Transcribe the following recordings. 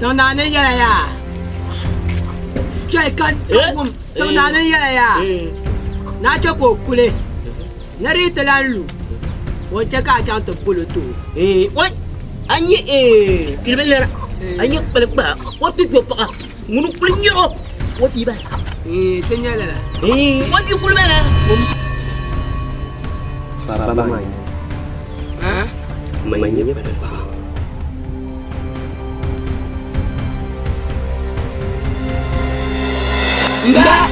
Tiŋ naa ni yɛla yaa. Chɛ ka ka wum tiŋ naa ni yɛla yaa. Naa chɛ ka o kuli ni di yi ti lan lu, o ni chɛ ka a chaŋ ti bol o ti o. Oi, a nya kpilibi lɛra, a nya kpalikpaha, o ti do paɣa ŋuni kuli nyɛr o, o bia bala. Ti nya lala. O bia kuli bala. Baba maa nyɛ ma nyɛ kpalikpaha. Mba!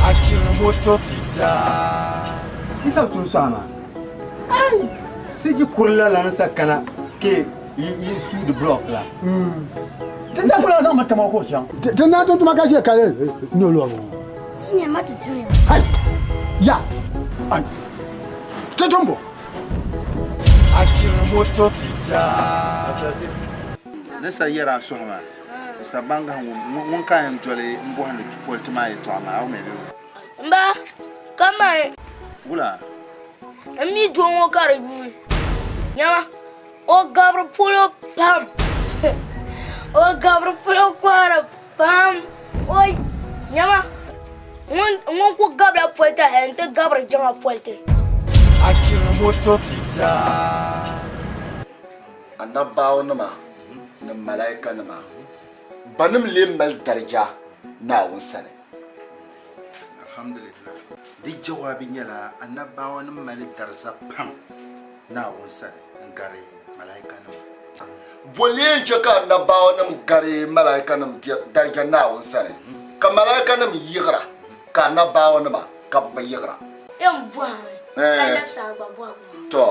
Ajinomoto pizza. N sabi tun sɔɣa maa. Ai! Sai ji kuri la lan sa kana ke yi su di block la. Ti da kula zaŋ mi tama ka o chaŋ. Ti naa tuntuma ka ʒe ka nyo lɔri ŋɔ. Sinya ma ti tunya. Hai! Ya! Ai! Ti tumbo! Ajinomoto pizza. Ni sa yɛra a suhu maa, Mr. Bangahi ŋun ka yɛn doli m bɔhindi politi maa yɛtɔɣa maa, a mi bɛ o? M ba, kamani. Wula? M mi doo ŋɔ ka di yuui. Nyama, o gabiri polo pam. O gabiri polo kɔhiri pam. Oi! Nyama, ŋun ku gabila politi hali nti gabiri jiŋa politi. Ajinomoto pizza. Anabbaawonima ni malaikanima, banim lee mali darija Naawuni sani? Alhamdulillah. Di jawaabi nyɛla anabbaawonima mali dariza pam Naawuni sani n-gari malaikanima. Bɔ lee n-chɛ ka anabbaawonima gari malaikanim darija Naawuni sani, ka malaikanim yiɣira, ka anabbaawonima ka bɛ bi yiɣira? Yɛn bɔhimi ka labisi a gba bɔhigu maa. Tɔ!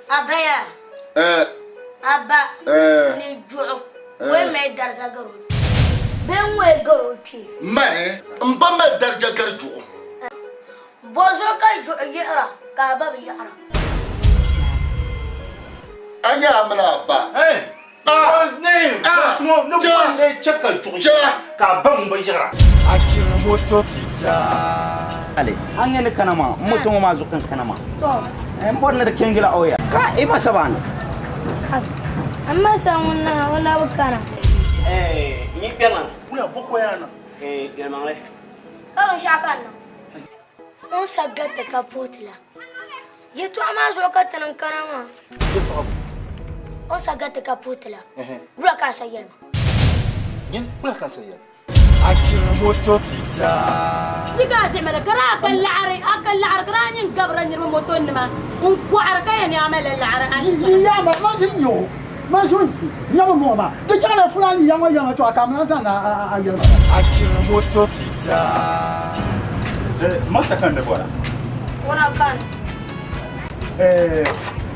Abaya. Eh. Aba. Eh. Ni juɣu. Wei mali dariza gari o kpee. Bee ŋ-ŋɔi gari o kpee. Mani, m ba mali darija gari juɣu. Bɔzuɣu ka juɣu yiɣira ka a ba bi yiɣira? A nya a mini a ba. Eh. Ah. Ah. Ni bɔri chɛ ka juɣu yiɣira ka a ba ŋun bi yiɣira. Ajinomoto pizza. Ale, an ŋɛ ni kana maa, n moto ŋɔ maa zuɣu ka n kana maa. N bɔri ni di kɛngila o ya. Ka i ma sabani. N ma sa ŋun na, o na bi kana. Eh, n yi kpɛriŋ. Wula bɔkɔ yaa niŋ? Eh, yɛlimaŋli. Ka binshɛɣu ka n niŋ. O ni sa gariti ka puhi ti la. Yɛtɔɣa maa zuɣu ka ti niŋ kana maa. O ni sa gariti ka puhi ti la, wula ka a sa yɛli ma? Nyin, wula ka a sa yɛli? Ajinomoto pizza. Ti ka a diɣimali ka daa ka laɣiri a ka laɣiri ka daa nyin gabira niriba moto nima n kɔhiri ka yɛn ni a malila laɣiri a shitɔɣu. Ya ma ma ʒi nyo ma ʒi nyɛbu ŋɔ maa di chaŋla Fulani ya ŋɔ yɛma to a ka mi zaŋ a yɛli ma. Ajinomoto pizza. Masa kan da bɔra. Ŋuna kani.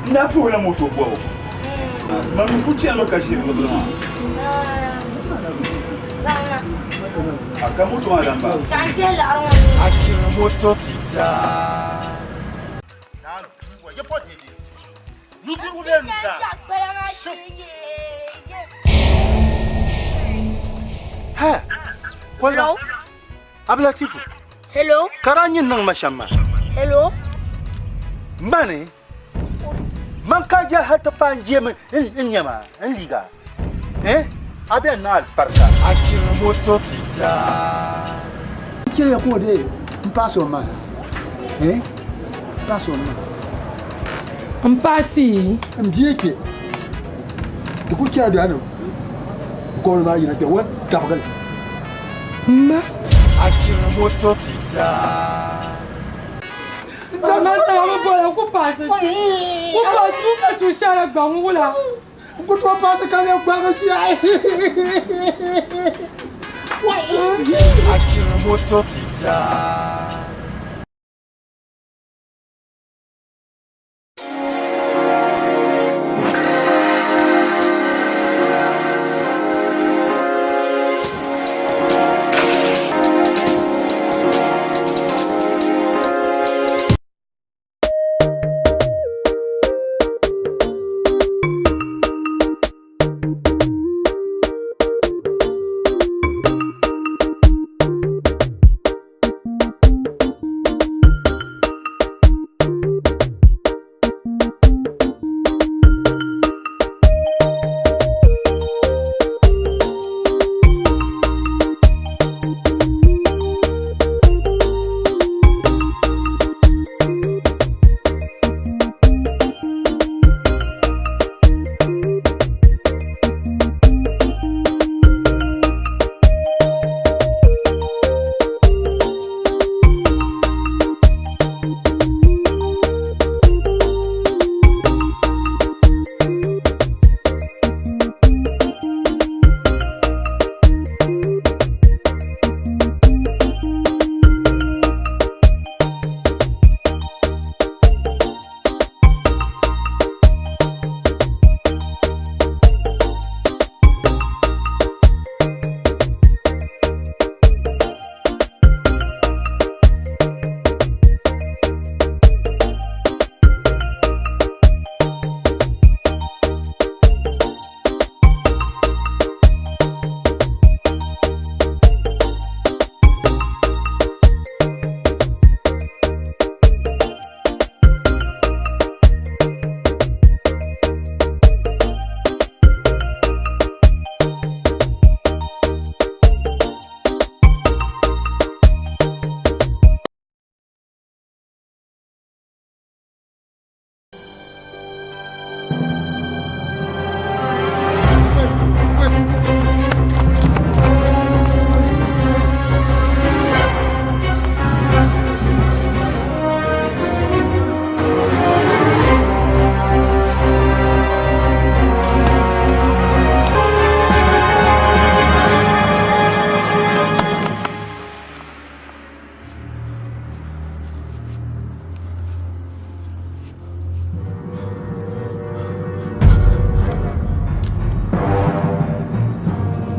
N daa puhila moto bɔbu. Man mi ku chanimi ka ʒiri bini maa. Zaŋna. A ka moto maa dan ba. Chaŋ n-kpɛhi laɣiri ŋɔ nuu. Ajinomoto pizza. Naa duuba, ya pɔ dede. Nudirigu bee nuzaa? He, Koliba, Abdulatifu. Hello. Ka daa nyin niŋ ma shɛm maa. Hello. Mani, Man ka je hal ti paai n jeemi n nɛma, n liiga. Eh? A bɛn niŋ alibarika. Ajinomoto pizza. Chɛliya ka o deei m-paasi o maŋa. Eh? M-paasi o maŋa. M paasi? M bia kpe. Di kul chɛla bɛ ni gɔbili maa yina kpe o tabigi li. M ma. Ajinomoto pizza. Ma saha mi bɔla ku paasi ti. Ku paasi ku ka tuui shɛhira gbaŋ wula. N ku tooi paasi ka leei gbarigi shɛhi. Ajinomoto pizza.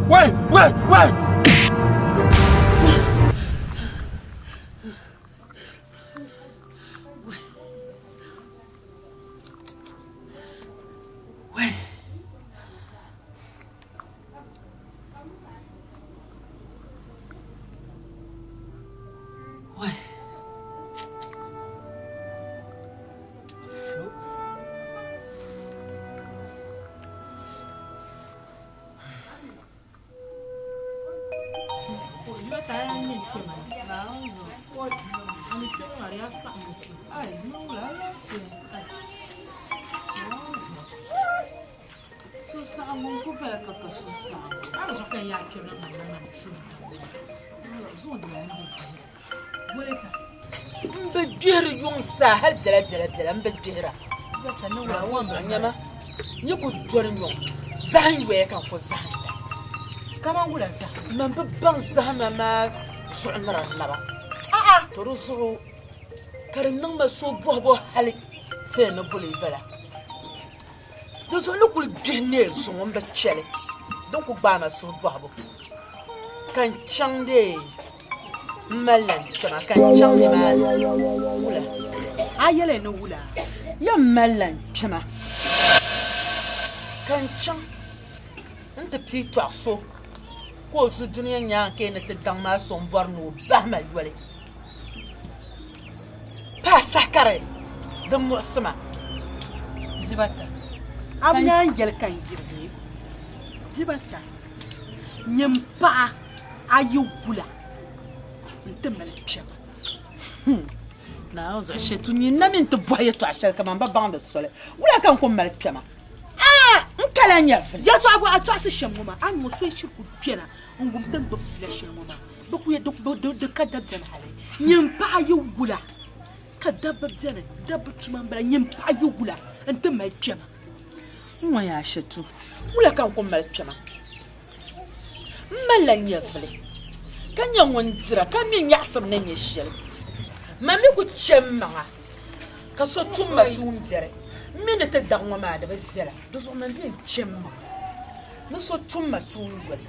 Wai! Wai! Wai! M bi gbihiri yuŋ zaa hali biɛla biɛla biɛla m bi gbihira. Nyama n yi ku doli yuŋ zahim yoya ka n ku zahinda. Kaman wula zahim? Man bi baŋ zahima maa zuɣu ni di naba. To di zuɣu ka di niŋ ma so bɔhibu hali ti ni boli bala. Di zuɣu ni kuli gbihi neei zuŋɔ m bi chɛli din ku gbaai ma suhu bɔhibu ka n chaŋ dee m mali lan kpɛma ka n chaŋ nimaani wula. A yɛli ni wula? Yɛn mali lan kpɛma ka n chaŋ n ti pii tɔɣi so ka o zu dunia nyaaŋa ka yi ni ti daŋ maa so m-bɔri ni o bahi ma yoli. Paai saha ka di muɣisi ma. Bibata. A bi naan yɛli ka n yiri bee? Bibata. Nyin paɣa a yi gula n-ti mali kpɛma. Naawuni zuɣu Shetu nyin na mi nti bɔhi yɛtɔɣa shɛli ka man ba baŋdi soli. Wula ka n ku mali kpɛma? Aah! N kala nyɛvili. Yɛtɔɣa gba a tɔɣisi shɛm ŋɔ maa, a ni ŋɔ so n-shiri ku kpɛna n-wum ti ni gbubi fiila shɛli ŋɔ maa, bɛ ku yɛn di ka dabiɛm hali. Nyin paɣa yi wula ka dabba beni, dabba tuma m-bala, nyin paɣa yi wula nti mali kpɛma. N ŋɔ yaa Shetu, wula ka n ku mali kpɛma? M malila nyɛvili, ka nyɛ ŋun dira, ka mi nyaɣisim ni nyɛ shɛli. Man mi ku chɛ m maŋa ka so tum ma tuumbiɛri. M mi ni ti daɣ ŋɔ maa di bi viɛla, di zuɣu man bee n-chɛ m maŋa ni so tum ma tuun yoli.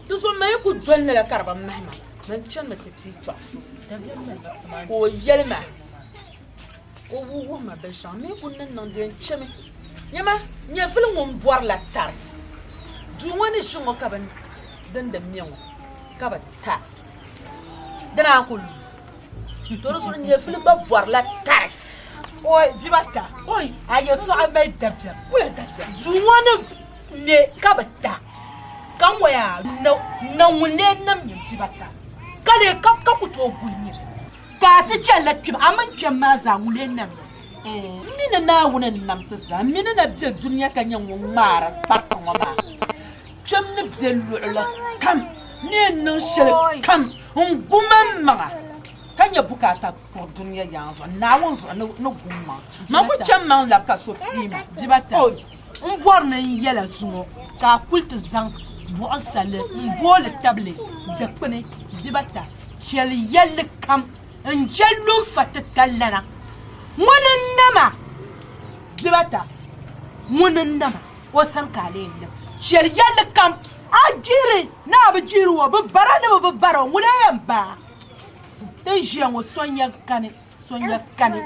Di zuɣu man yi ku doli lala ka di bi mahi ma, man chanimi ti pii tɔɣiso ka o yɛli ma ka o wuhi ma binshɛŋa. M mi ku ni niŋ di yɛn chɛmi. Nyama, nyɛvili ŋun bɔrila tari. Duu ŋɔ ni ʒi ŋɔ ka bɛ din di me ŋɔ ka bɛ ta di naan ku lu. To di zuɣu nyɛvili gba bɔrila tari. Oi, bibata, oi, a yɛtɔɣa mali dabiɛm. Wula dabiɛm? Duu ŋɔ ni me ka bɛ ta, ka ŋɔ yaa na ŋun lee nam nyini bibata, ka lee ka ku tooi guli nyini. Ka a ti chɛlila kpɛm, a mini kpɛm maa zaa ŋun lee nam ya? M mi ni Naawuni n-nam ti zaa. M mi ni na be dunia ka nyɛ ŋun ŋmaari kpariti ŋɔ maa. Kpɛm ni be luɣili kam, ni yɛn niŋ shɛli kam n-gu maŋmaŋa ka nya bukaata kuri dunia yaŋ zuɣu, Naawuni zuɣu ni gu m maŋa. Man ku chɛ m maŋ labi ka so pii ma. Dibata, m bɔri ni n yɛla zuŋɔ ka a kuli ti zaŋ buɣimsalli m-booli tabili dikpini. Dibata, chɛli yɛlli kam n-je lunfa titalilana. Ŋuni n-nama? Dibata, ŋuni n-nama? O sani ka a lee lim. Chɛli yɛlli kam, a gbihiri ni a bi gbihiri o, bɛ bara ni bɛ bi bara o, ŋuni n-yɛn baai? Ti ni ʒiya ŋɔ, so n-yɛn kani, so n-yɛn kani.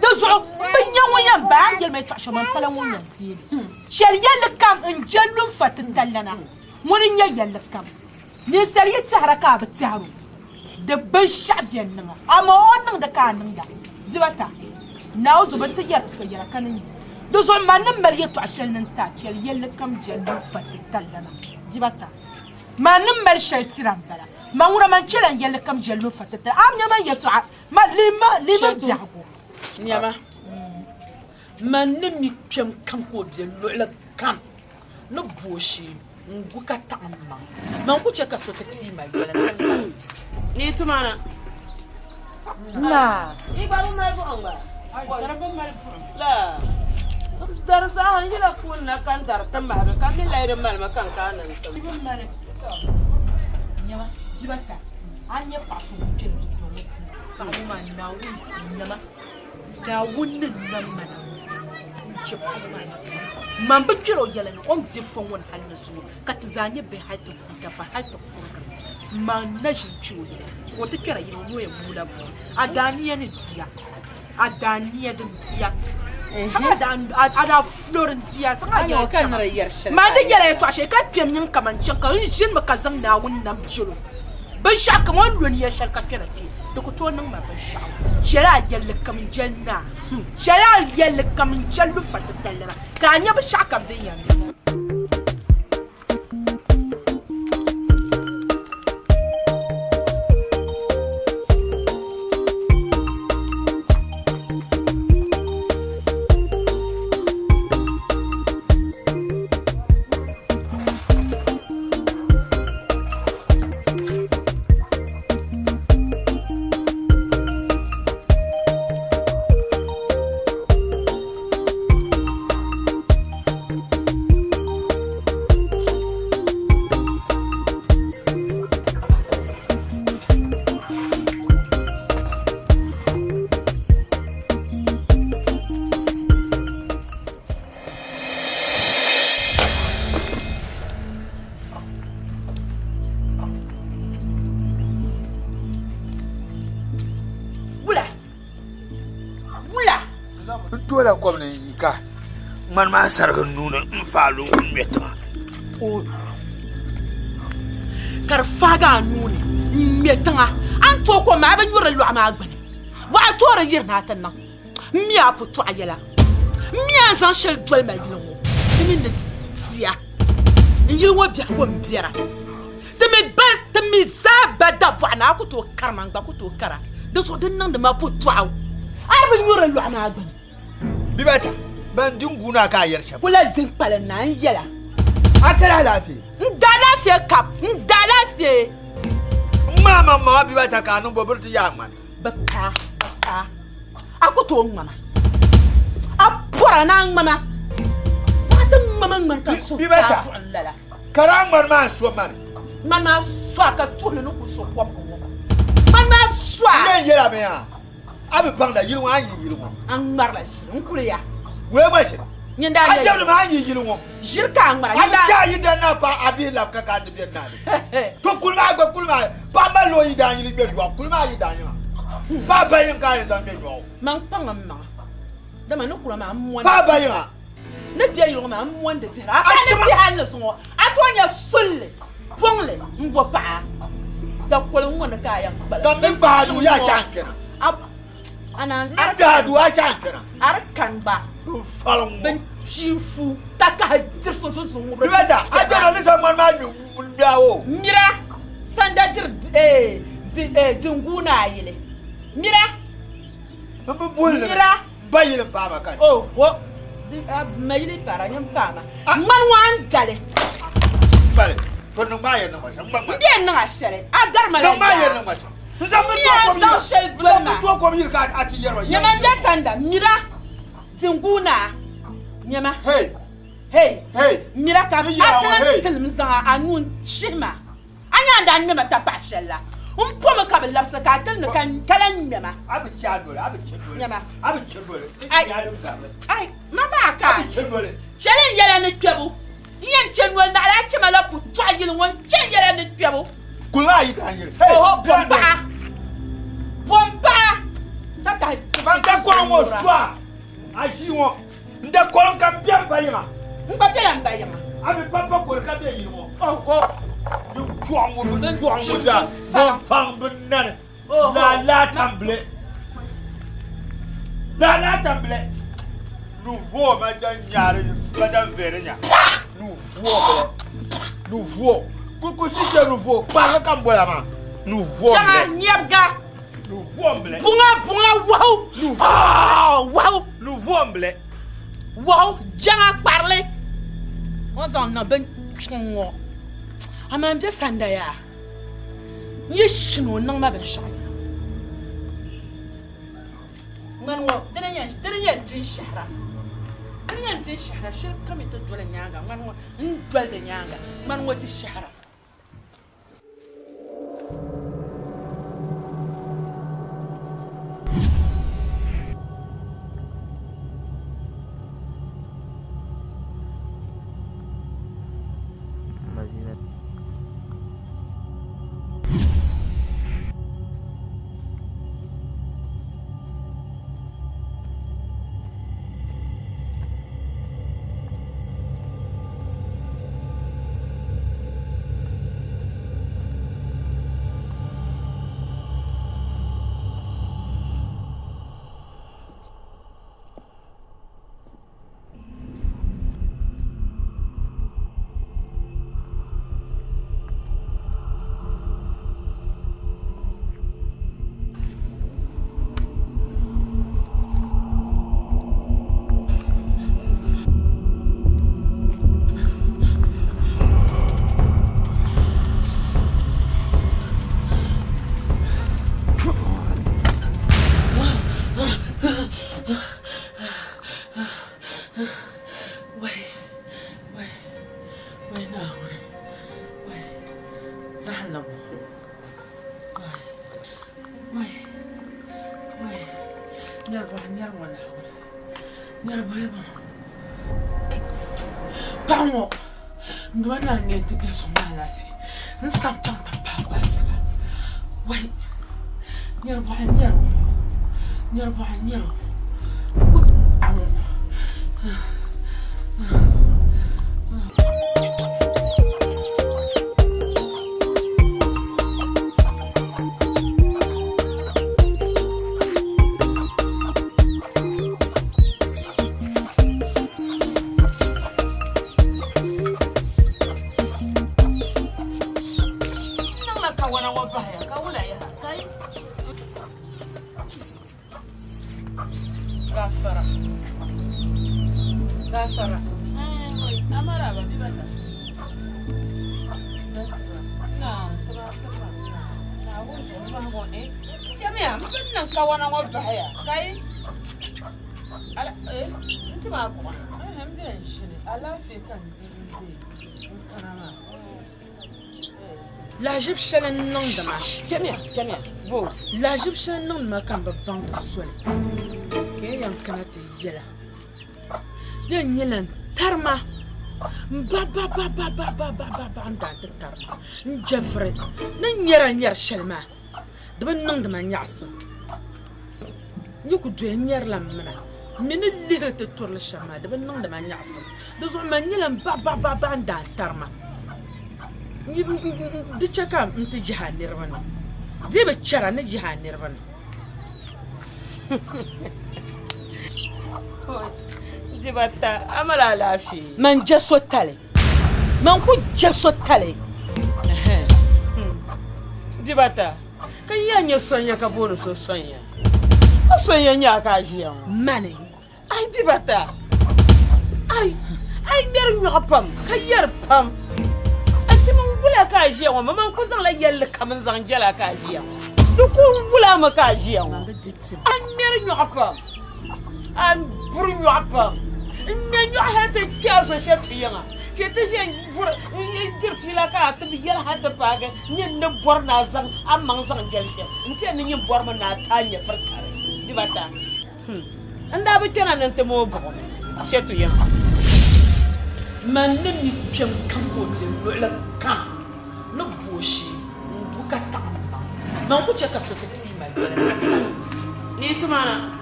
Di zuɣu m bi nya ŋun yɛn baai a ni yɛli ma yɛtɔɣ shɛli, man pala ŋun yɛn deei li. Chɛli yɛlli kam n-je lunfa titalilana. Ŋuni n-nyɛ yɛlli kam? Ninsal yi tɛhira ka a bi tɛhir o, di binshɛɣu bɛn niŋ a, amaa o ni niŋdi ka a niŋda. Dibata, Naawuni zuɣu bɛ ni ti yɛri so yɛla ka ni nya. Di zuɣu man ni mali yɛtɔɣ shɛli ni n-ti a, chɛli yɛlli kam jɛndi n-fa titalilana. Dibata, Man ni mali shɛli tira m-bala. Man ŋuna man chɛla n yɛlli kam jɛndi n-fa titali. A mi nya man yɛtɔɣa, man lihimi m biɛhigu. Nyama, man ni mi kpɛm kam ka o be luɣili kam ni bo o shee. N gu ka taɣi m maŋ. Man ku chɛ ka so ti pii ma yoli n ti labi. Ni tuma na. Naa. Yi gba bi mali buɣim gba? Ka di bi mali buɣim. La. N dari zaaha n yila puuni na ka n dari ti mahigi ka mi layi di malimi ka n kana ni n tim. Yi bi mali. Nyama, dibata, a ni nyɛ paɣa so ŋun kpɛri dundɔŋ ŋɔ puuni, paɣa ŋɔ maa Naawuni nyama, Naawuni ni nam ma na n-chɛ paɣa ŋɔ maa yɛtɔɣa. Man bi kpɛr o yɛla ni o ni be fɔŋ ŋɔ ni hal ni zuŋɔ, ka ti zaa nyɛ bihi hal ti kuui ka pa hal ti kurigiri. Man na ʒi n-kpɛr o yɛla ka o ti kpɛra yili ŋɔ ni o yɛn mooi la buɣim. A daa nia ni diya, a daa nia din diya, a daa fulo din diya, zaŋ a yɛla chaŋ. Man di yɛla yɛtɔɣ shɛli ka kpɛm nyin kaman chaŋ ka n ʒinimi ka zaŋ Naawuni nam jɛl o. Binshɛɣu kam o ni lo nia shɛli ka kpɛna kpe, di ku tooi niŋ ma binshɛɣu. Chɛli a yɛlli kam n-jɛli naa. Chɛli a yɛlli kam n-jɛli lufa titali maa, ka a nya binshɛɣu kam din yɛn niŋ. Wula! Wula! N toola kom ni n yi ka ŋmani maa sarigi n nuuni n faai lu n ŋmɛ tiŋa. Ka di faagi a nuuni n ŋmɛ tiŋa. A ni tooi kom maa a bi nyuri lɔɣu maa gbuni. Bɔɣa toori yiri ni a ti niŋ. M mi a putɔɣu yɛla. M mi a ni zaŋ shɛli doli ma yili ŋɔ di mini di tia n yili ŋɔ biɛhigu m-biɛra. Ti mi ba ti mi zaa ba dabɔɣu ni a ku tooi kari ma n gba ku tooi kara di zuɣu di niŋdi ma putɔɣu a di bi nyuri lɔɣu maa gbuni. Bibata, ban din guuna a ka a yɛri shɛm. Ku lahi din kpalim na n yɛla. A kali alaafee? N da alaafee kap, n da alaafee. N ŋma a maŋmaŋa bibata ka a niŋ bo biri ti yaa ŋmani. Bi paai, bi paai. A ku tooi ŋma ma. A pɔra ni a ŋma ma. Bɔɣa ti ŋma ma ŋmani ka n suhu Bibata, taai buɣim lala. Ka daa ŋmani maa so mani. Ŋmani maa so a ka tuhili ni ku so kom ŋɔ. Ŋmani maa so a. N yɛn yɛla mi yaa. A bi baŋda yili ŋɔ a ni yi yili ŋɔ. A ŋmarila ʒiri n kuli ya. Wee gba ʒiri. Nyin daa A jɛbili maa a ni yi yili ŋɔ. Ʒiri ka a ŋmara. A bi chɛ a yidana naa paɣa a bihi labi ka ka a ti bɛ naa ni. To kuli maa gba kuli maa paɣa malila o yidaan yili ŋmɛri yɔɣu kuli maa yidaan yiŋa. Paɣa ba yiŋ ka a yɛn zaŋ ŋmɛ yɔɣu. Man kpaŋ n maŋa dama ni kura maa m mɔndi. Paɣa ba yiŋa. Ni bɛ yili ŋɔ maa m mɔndi dihira. A kana ni bɛ hali ni zuŋɔ a tooi nya sulli pɔŋli m bo paɣa dakoli ŋ-ŋɔ ni ka a yɛn kpalim. Ka m mi kpahi a duu yaa chaŋ kpɛna. A naan M mi kpɛhi a duu a chaŋ kpɛna. A di kani gba. N fali ŋ-ŋɔ. Bin kpi n-fu takahi diri fo zunzun ŋubiri. Bibata, a jɛma ni sa ŋmani maa ŋme ŋmɛa o. Mira sanda diri dinguuna a yili. Mira. M bi buhi li. Mira. M ba yili m-paai ma kani. Oho! Di a ma yili paara nyini paai ma. Ŋmani ŋɔ a ni dali. Kpali, to niŋ maa yɛn niŋ ma shɛm. M bɛ niŋ a shɛli, a gari ma la Niŋ maa yɛn yaa. niŋ ma shɛm. N zaŋ Mi a zaŋ shɛli doli ma. N zaŋ tooi kom yili ka a ti yɛri ma. Nyama m bɛ sanda, mira tinguuna nyama. Hey! Hey! Hey! Mira ka a Ni yɛra ŋɔ, ti hey! tilim zaŋ a nuu n-chihi ma. A nya n daa ŋmɛ ma tapaɣ shɛli la, m pomi ka bi labisi ka a tili ni ka lan ŋmɛ ma. A bi chɛ a noli, a bi chɛ noli. Nyama. A bi chɛ noli. Ai. Ai, ma maa ka. A bi chɛ noli. Chɛli n yɛla ni kpɛbu. N yɛn chɛ noli naɣila a chɛ ma la putɔɣu yili ŋɔ n-chɛ n yɛla ni kpɛbu. Kuli maa yi daa yili. Oho, pɔmpaɣa. Pɔmpaɣa. Takahi. Ban da kɔŋ ŋɔ sɔa a ʒii ŋɔ. N da kɔrim ka m be m ba yiŋa. N gba bela m ba yiŋa. A bi pa pa kɔri ka be yili ŋɔ. Oho! Bɛ chuɣu ŋɔ, bɛ chuɣu ŋɔ zaa, bɛ faŋ bɛ nani. Lala tambili. Lala tambili. Nuvuo ma dan nyaari ma dan veri nya. Nuvuo bile. Nuvuo. Kuku si che nuvuo. Kpahi ka m bola maa. Nuvuo Chaŋa bile. nyɛbiga. Buŋa buŋa wahu wahu wahu jaŋa kparili o ni zaŋ niŋ bin kpiɔŋ ŋɔ amaa n bɛ sanda yaa n yi shini o niŋ ma binshaɣu ŋmani ŋɔ dini nyɛ di shɛhira dini nyɛ di shɛhira shɛli kam yi ti doli nyaanga ŋmani ŋɔ n doli di nyaanga ŋmani ŋɔ di shɛhira. Paɣa ŋɔ n duma naa ŋme n-ti bɛ suŋ maa alaafee n sam chaŋ ti paagi o asiba wai nyari bɔɣa n-nyari o nyari bɔɣa n-nyari o ku paɣa ŋɔ. Gafara. Amaraba bibata. Jami'a, n bi niŋ kawana ŋɔ bahiya ka yi ala eh n ti maa buɣa. N bɛ n ʒini alaafee ka n di n bɛ n kana maa. Lahaʒib shɛli n niŋdi ma. Chamiya, chamiya, bo. Lahaʒib shɛli n niŋdi ma ka n bi baŋdi soli ka yi yɛn kana ti yɛla. Bɛ ni nyɛ lan tari ma m-baɣibaɣibaɣibaɣibaɣi n-daa ti tari ma n-je vuri ni nyɛra nyɛri shɛli maa, di bi niŋdi ma nyaɣisim. N yi ku doya n-nyɛrila m mina, m mi ni lihiri ti turili shɛm maa, di bi niŋdi ma nyaɣisim. Di zuɣu man nyɛla m-baɣibaɣibaɣibaɣi n-daa tari ma. Di chɛ ka n ti yihi a niriba ni. Di yi bi chɛra, n ni yihi a niriba ni. Dibata, a mali alaafee? Man je so tali. Man ku je so tali. Dibata, ka yi yaa nyɛ sonya ka booni so sonya? A sonya nyɛ a ka a ʒiya ŋɔ? Mani. Ai dibata, ai, ai ŋmɛri nyɔɣu pam ka yɛri pam. A ti min wula ka a ʒiya ŋɔ, man ku zaŋla yɛlli kam n-zaŋ jɛla ka a ʒiya ŋɔ. Di ku wulami ka a ʒiya ŋɔ. A ŋmɛri nyɔɣu pam, a buri nyɔɣu pam. N ŋmɛ nyɔɣu hal ti kpe a zo shɛli ti yiŋa, ka ti ʒe n-buri n-diri fiila ka a ti bi yɛli hal ti paagi nyin ni bɔri ni a zaŋ a maŋ zaŋ jɛli shɛm. N ti yɛn ni nyin bɔrimi ni a ti a nyɛviri tari dibata. N daa bi kpɛna ni n ti mooi buɣim Shɛtu yiŋa. Man ni mi kpɛm kam ka o be luɣili kam ni bo o shee n-gu ka taɣi m maŋ. Man ku chɛ ka so ti pii ma doli ka taɣi m bia. Ni yi ti ma na.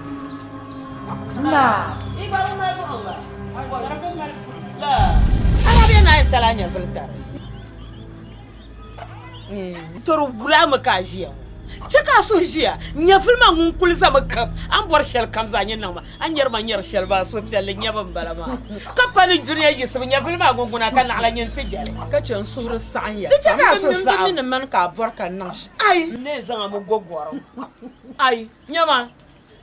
Naa. Yi gba bi mali buɣim gba. Laa. A daa bɛ naai tali a nyɛvili tari. Tɔri wulami ka a ʒiya ŋɔ. Chɛ ka a suhu ʒiya. Nyɛvili maa ŋun kuli zami kab a ni bɔri shɛli kam zaa nyɛ niŋ ma. A ni nyari ma nyari shɛli maa suhupiɛlli nyabu m-bala maa. Ka pa ni dunia yiɣisibu nyɛvili maa guŋguna ka naɣila nyin ti jɛli. Ka chɛ n suhuri saɣim ya. Di chɛ ka a suhu M bi saɣim. mi ni mani ka a bɔri ka n niŋ shɛm. Ai! N ni zaŋ a mi go gɔrim. Ai! Nyama!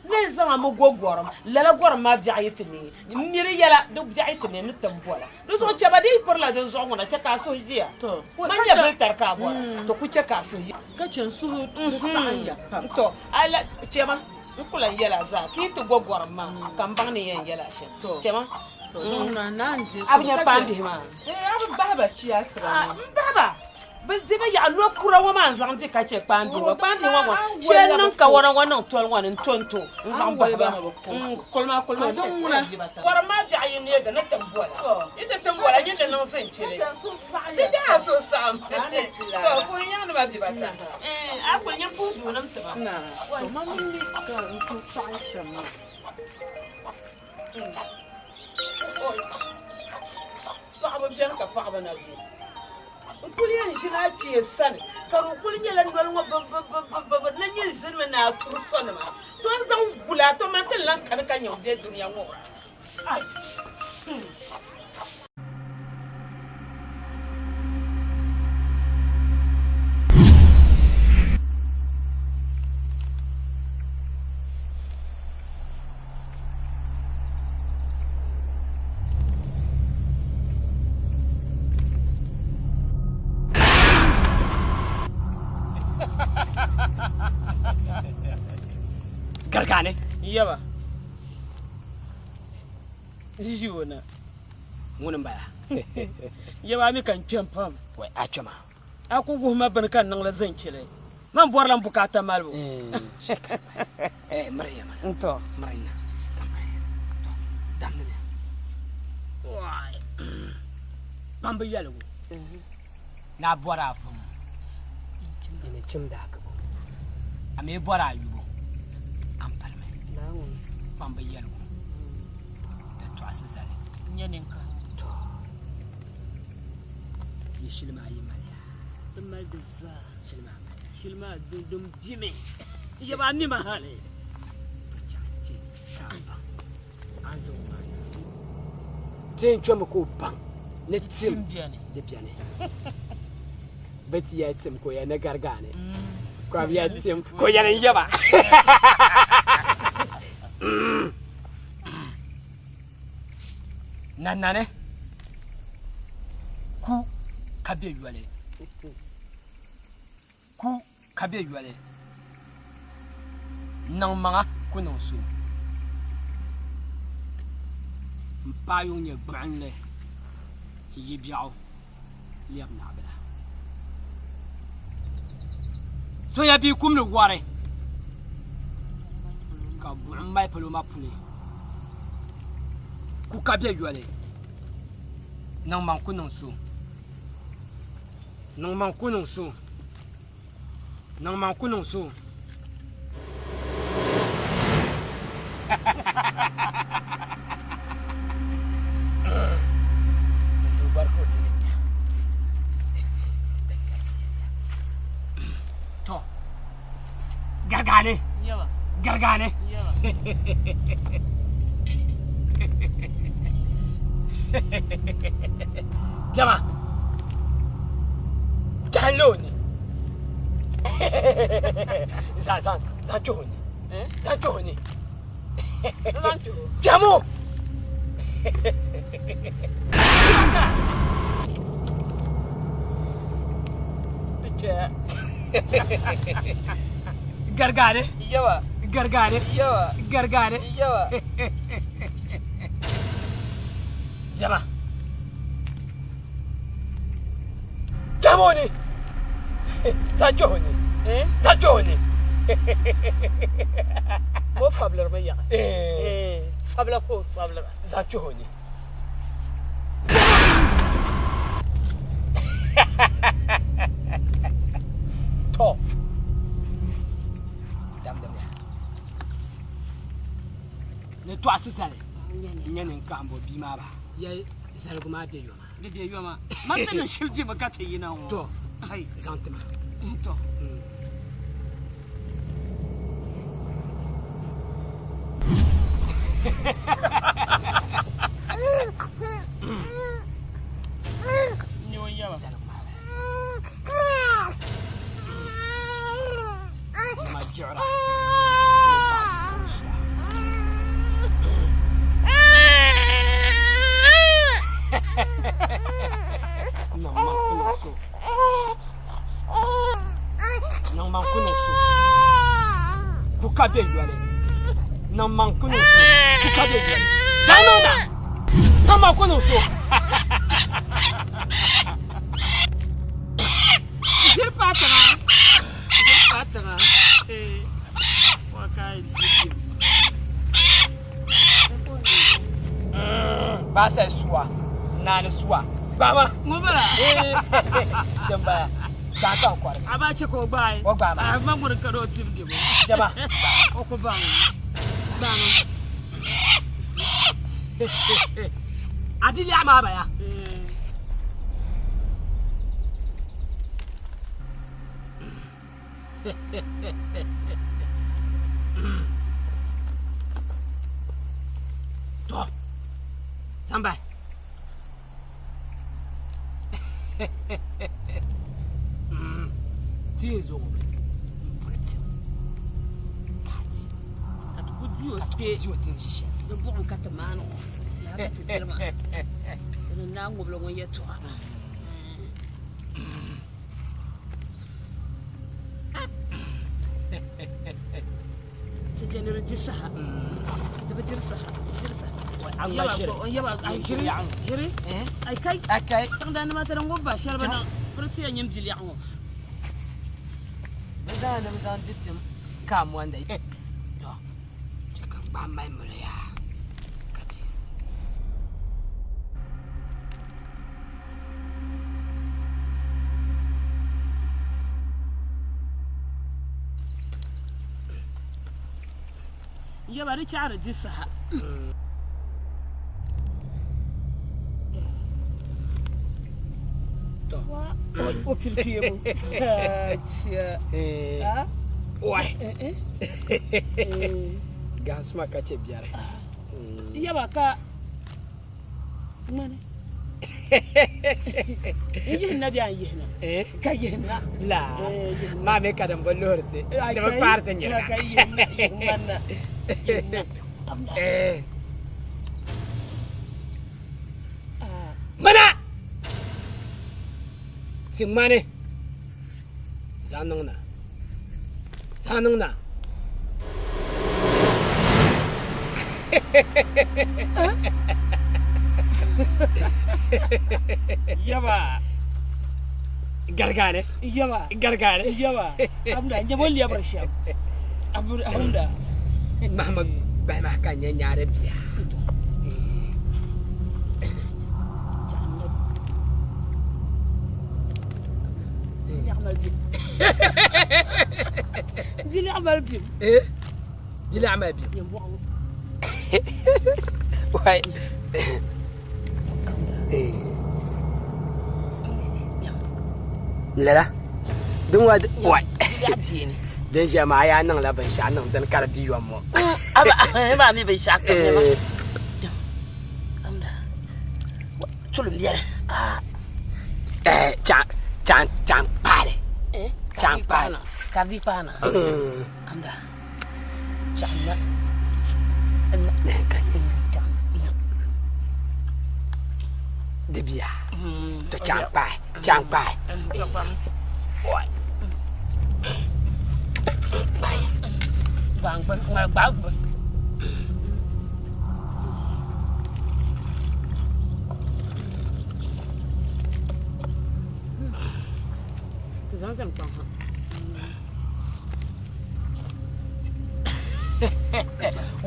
N ni zaŋ a mi go gɔrim, lala gɔrim maa biɛɣu yi ti neei, m mi di yɛla, di biɛɣu yi ti neei, n ni ti m bol a. Di zuɣu chɛ ba, di yi pirila dinzuɣu ŋuna, chɛ ka a suhu ʒiya. Man nyɛvili tari ka a bɔra, to ku chɛ ka a suhu ʒiya. Ka chɛ n suhu di saɣim ya pam. Tɔ, a la chɛ ma, n ku lan yɛl a zaa, ti yi ti go gɔrim maa, ka m baŋ ni yɛn yɛl a shɛm. Chɛ ma. A bi nya kpaambihi maa? A bi bahi ba chia sira ni. M bahi ba. Bɛ di bɛ yaɣa lo kura ŋɔ maa n-zaŋ di ka chɛ kpaambihi ŋɔ. Kpaambihi ŋɔ ŋɔ shɛli niŋ kawana ŋɔ niŋ toli ŋɔ ni n-to n-to n-zaŋ bahi ba. Kulima kulima shɛli Gɔrim maa biɛɣu yi neegi ni tim bola. Yi ti tim bola nyin ni niŋ zinchili. Di chɛ a suhu saɣim. To puhi nyaŋ ni ba bɛ ba ta. A kuli nyin puhi duunim ti ba. To man mi ka n suhu saɣim shɛm maa. Paɣaba beni ka paɣaba na be. N kuli yɛn ʒini a kpee sani ka di kuli nyɛla noli ŋɔ bibibibibi ni nyini ʒinimi ni a turi sonima to n zaŋ guli a to man ti ni lan kani ka nyaŋ be dunia ŋɔ ai. Garigani. Yaba. Ʒi o na. Ŋuni m-bala? Yaba a mi ka n kpɛm pam. Wai a kpɛma. A ku wuhi ma bini ka n niŋ li zinchili. Man bɔrila n bukaata malibu. Miri ya mana. N-tɔ. Miri na. Damdi mi. Kpambi yɛligu. Ni a bɔri a vum. Ni chimdi a kibo. A mi bɔri a yubu. A ni palimi. Kpambi yɛligu. Di tɔɣisi zali. N-nyɛ ninkahi. Tɔ. Yi shili maa yi mali yaa. Ti mali di zaa. Shili maa mali. Shili maa din bimi. Yaba a mi ma hali. To chaŋ che ka a baŋ a ni zaŋ o maa niŋ. Ti yɛn chɔmi ka o baŋ ni tim di beni. Bɛ ti yɛli tim ka o yɛli ni garigaani. Ka bɛ yɛli tim ka o yɛli n yaba. Nanani ku ka be yoli. Ku ka be yoli. Niŋ maŋa ku niŋ so. M paai yuŋ nyɛ gbuɣinli n yi biɛɣu lɛbi naɣibila. Soya bia kumdi wari ka buɣim mali palo maa puni ku ka be yoli. Niŋ maŋ ku niŋ so. Niŋ maŋ ku niŋ so. Niŋ maŋ ku niŋ so. To, gargane, gargane. Jama, jahanle o ni. Zaŋ zaŋ zaŋ kpɛhi o ni. Zaŋ kpɛhi o ni. Jamo! Gargane. Yawa. Gargane. Yawa. Gargane. Yawa. Jama. Jamo ni. Zaŋ kpɛhi o ni. Zaŋ kpɛhi o ni. O fabilirimi yaɣi. Fabila ka o fabilira. Zaŋ kpɛhi o ni. To. Damdamiya. Ni tɔɣisi zali n-nyɛ ninkahimbo bia maa ba. Yɛli zaligu maa be yoma. Di be yoma. Man ti niŋ shili dimi ka ti yina ŋɔ. To, zaŋ ti ma. To. Ku ka be yoli niŋ maŋ ku niŋ so ku ka be yoli zaŋ niŋda niŋ maŋ ku niŋ so Ʒiri paai tiŋa ʒiri paai tiŋa wa ka Baasali suwa naani suwa gbaama ŋubila din bala daa ka n kɔri a baa chɛ ka o gbaai o gbaama a ma ŋuni ka di o tibi dibu jama o ku baŋ gbaama a di lɛɣu maa baya To, zaŋ bahi. Ti yɛn zaŋ o mi m-puli tim ka a di. Ka ti ku di o Ka ti ku di o ti ni ʒi shɛli. Di buɣim ka ti maani o. Lala ka ti diri maa. Di ni naai ŋubili ŋun yɛtɔɣa. Ti je ni di di saha. Di bi diri saha, di diri saha. An ŋma ʒiri. Yaba, ai ʒiri, ʒiri. Ai kai. Ai kai. Tiŋdani maa ti di ŋub ba shɛli bi niŋ piri ti yɛn nyim biliɛɣu ŋɔ. Bɛ zaŋ ni bɛ zaŋ di tim ka a mɔnda. To, chɛ ka n gbaai mali molo yaa ka ti. Yaba di chaɣiri di saha. O pili kpeebu. Wai. Gansuma ka chɛ biɛri. Yaba ka ŋmani n yihina bɛ an yihina eh? ka yihina la maa mi ka din bi luhiri ti di bi kpaari ti nyina ka yihina ŋmanna eh. Ti ŋmani zaŋ niŋ na. Zaŋ niŋ na. Yaba. Gargaane. Yaba. Gargaane. Yaba. Abunda nyɛ bo lɛbiri shɛm. Abunda. Mahama gbahi maa ka n nyɛ nyaari bia. Eh? Bila amal bi. Wai. Eh. Lala. Din wa wai. Din ʒiya maa a yaa niŋla binshaɣu niŋ dini ka di bi yom ŋɔ. Aba maa mi binshaɣu kam eh. Tulim biɛni. Eh, chaŋ chaŋ chaŋ kpaali. Chaŋ kpaali. Ka bi kpaana. Amda. Chaŋ na. Di bia. To chaŋ kpaai. Chaŋ kpaai.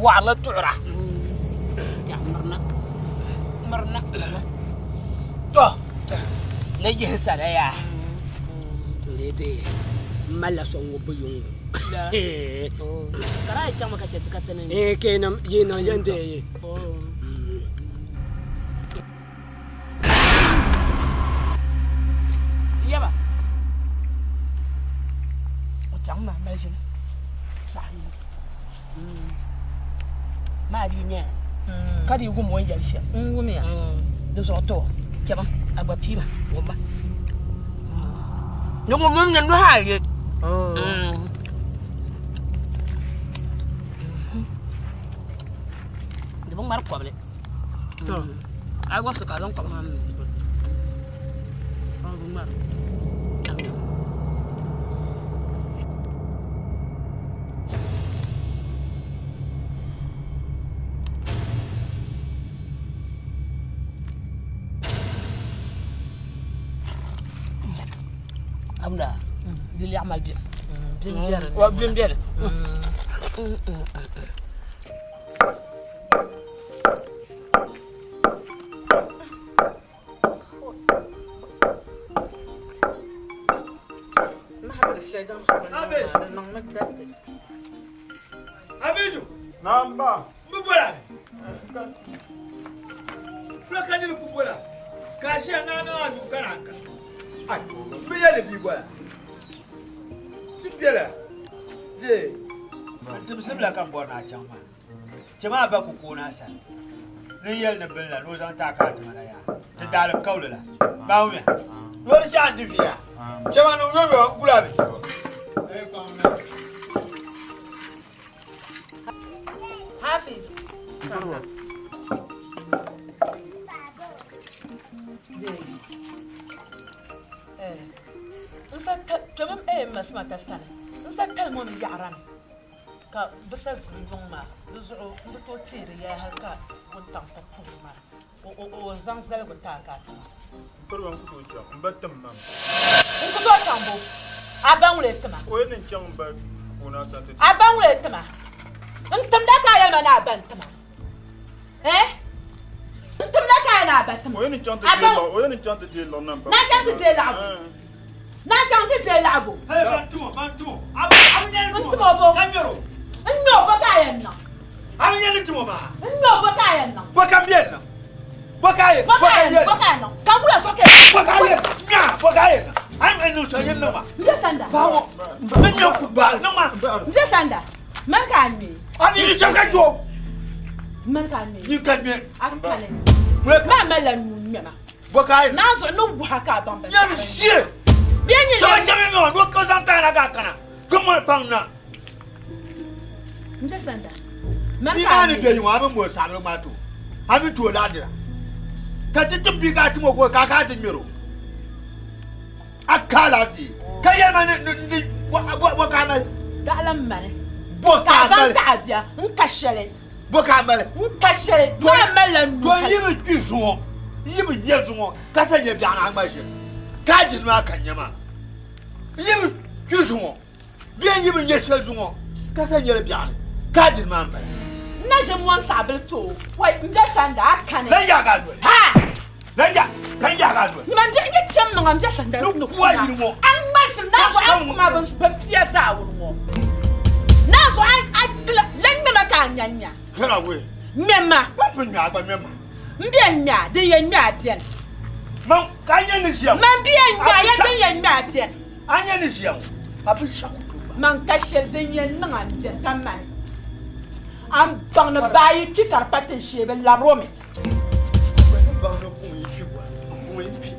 Waɣala tuɣura to ni yihi sala yaa n lee deei n malila so ŋubbu yuŋ ŋɔ yi niŋ yɛn deei. Yaba o chaŋ maa mali ʒini saha yi maa di nyɛ ka di wum o ni yɛli shɛm n wumiya di zuɣu to chɛma a gba piima wumma ni ŋun mini ni nuhi ayi di bi ŋmari kɔbili A yi wabisi ka a zaŋ kɔbili maa niŋ di puuni. Abunda di lɛɣu mali bim. Bim beni. Abidu. Namba. Mbi bola. Fula ka niri ku bola. Ka ʒiya naa niŋ a nuu ka naan ka. Ai, mbi yɛli bia bola. Di bela. Di. Timsim la ka n bɔri ni a chaŋ maa. Chɛ maa ba ku kooni a sani. Ni n yɛli ni bini la ni o zaŋ ti a ka a ti ma la yaa. Ti daali kauli la. Baawuya. Ni o di chɛ a ni di vi yaa. Chɛ maa niŋ yomyo guli a bi. Hafiz. N sa kpɛmi n ma sima ta sani n sa tali ŋɔ mi yaɣara ni Ka bɛ sa zibi yuŋ maa, di zuɣu m bi tooi teeri ya hal ka wuntaŋ ti puhi maa. O zaŋ zaligu ti a ka a ti ma. M piriba n ku tooi chaŋ, m ba tim ma mi. N ku tooi chaŋ bo? A ba ŋuni ti ma? O yɛn ni chaŋ m ba puuni a sani ti ti. A ba ŋuni ti ma? N timda ka a yɛli ma ni a ba n-ti ma. Eh? N timda ka a yɛli ni a ba ti ma. O yɛn ni chaŋ ti deei laɣigu. O yɛn ni chaŋ ti deei laɣigu na m ba. Na chaŋ ti deei laɣigu. Na chaŋ ti deei laɣigu. Hey, ban timo, ban timo. A bi nyɛ ni timo bo. Ka nyɛro. N nyɛ o bo ka a yɛn niŋ. A bi nyɛ ni timo maa. N nyɛ o bo ka a yɛn niŋ. Bo ka n bɛ niŋ. Bo ka a yɛn. Bo ka a yɛn. Bo ka a yɛn niŋ. Ka wula so ke. Bo ka a yɛn. Nya bo ka a yɛn niŋ. A ni niŋ shɛli yɛn niŋ ma. N bɛ sanda. Bawo. N nyɛ ku ba niŋ ma. N bɛ sanda. Mani ka a ŋmɛ. A bi ni chɛ ka jo. Mani ka a ŋmɛ. Ni ka ŋmɛ. A kani. Maa malila nuu ŋmɛma. Bo ka a yɛn. Naa zuɣu ni wuha ka a baŋ bin Nyɛ bi shiri. Bɛ nyɛ Chɛba chɛba mi ŋɔ ka zaŋ tahi na ka a kana. Ka mɔri kpaŋ na. N bɛ sanda. Mani Bia ka a maa ni ŋmɛ. bɛ yi ŋɔ a bi mɔri saɣibili ŋmaa ti o. A mi ti o laɣidira. Ka ti tim bia ka a tim o ka ka a ti ŋmɛri o. A ka alaafee ka yɛli ma ni ni bɔ ka a mali. Daɣila m mali. Bɔ ka a mali. Ka a zaŋ taɣi bia n ka shɛli. Bɔ ka a mali. N ka shɛli. Maa malila nuu. To yi bi kpi zuŋɔ, yi bi nya zuŋɔ ka sa nya biɛɣu ni a ŋma ʒim. Ka a jini maa ka nya maa. Yi bi kpi zuŋɔ bee yi bi nya shɛli zuŋɔ ka sa nyɛli biɛɣu ni ka a jini maa m-bala. N na ʒi m-mɔni saɣibili ti o. Wai, m be sanda, a kani. Lan yaagi a noli. Ha! Lan ya, lan yaagi a noli. Nyima m be, n yi chɛ m maŋa m be sanda ni Ni ku a yili ŋɔ. A ŋma ʒim, naanzuɣu a kuma bɛ pia zaawuni ŋɔ. Naanzuɣu a lan ŋmɛ ma ka a nya n-nya. Hɛra wei. Ŋmɛ ma. Man pun ŋmɛ a gba ŋmɛ ma. M be n ŋmɛ a, din yɛn ŋmɛ a beni. Man, ka a nya ni ʒiya ŋɔ. Man bi yɛn ŋmɛ a, ya din yɛn ŋmɛ a beni. A nya ni ʒiya ŋɔ, a bi shɛgu to gba. Man ka shɛli din yɛn niŋ a m-beni ka mani. A ni baŋ ni baa yi kpi ka di pa tinshee bɛ labir o mi. A gba ni baŋ ni buŋ yi kpi bɔhi, buŋ yi kpi,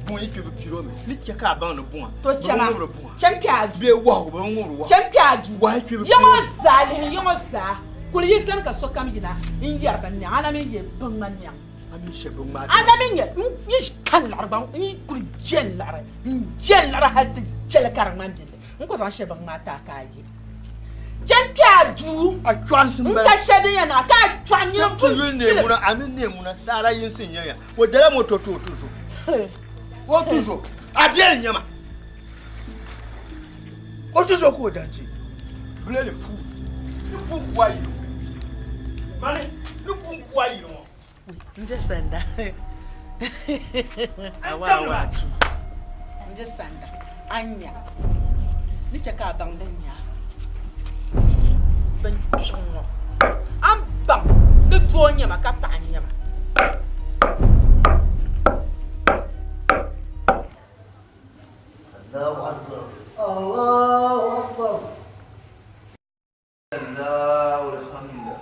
buŋ yi kpi bɛ piri o mi. Ni chɛ ka a baŋ ni buŋa, To bɛ bi chana, ŋubiri buŋa. chani kpe a duu. Bee wahu, bɛ bi ŋubiri wahu. Chani kpe a duu. Wahu yi kpi bɛ Ya piri o ŋɔ mi. zaa lihi, ya ŋɔ zaa kuli yi zani ka sokam yina n-yɛri bɛ niɛŋ, a na mi yɛ biŋŋma niɛŋ. A mi shɛ bi ŋmaai A na mi nyɛ n yi ka liɣiri gba n yi kuli je n liɣiri n je n liɣiri hali ti chɛli ka di ŋmani billi n ku zaŋ shɛli bin ŋmaai ti a ka a ye chɛni kpɛ a duu A chɔɣinsi n m-bala. ka shɛli din yɛn niŋ a ka a chɔɣi nyini Chaŋ ti kuli yuli silim. neemuna, a mi neemuna saara yinsi n-nyɛ ya. O dala moto ti o tuzo. O tuzo. A biɛli n-nyɛ ma. O tuzo ka o dan ti. Bilɛli fuu. Ni pun ku a yili ŋɔ. Mani, ni pun ku a yili ŋɔ. N je sanda. Awa awa atu. N je sanda. Anya. Ni chɛ ka a baŋ din nya. Bin kpiɣi ŋɔ. A ni baŋ ni doo n-nyɛ ma ka paɣa n-nyɛ ma. Allahu Akbar. Allahu Akbar. Allahu alhamdulillah.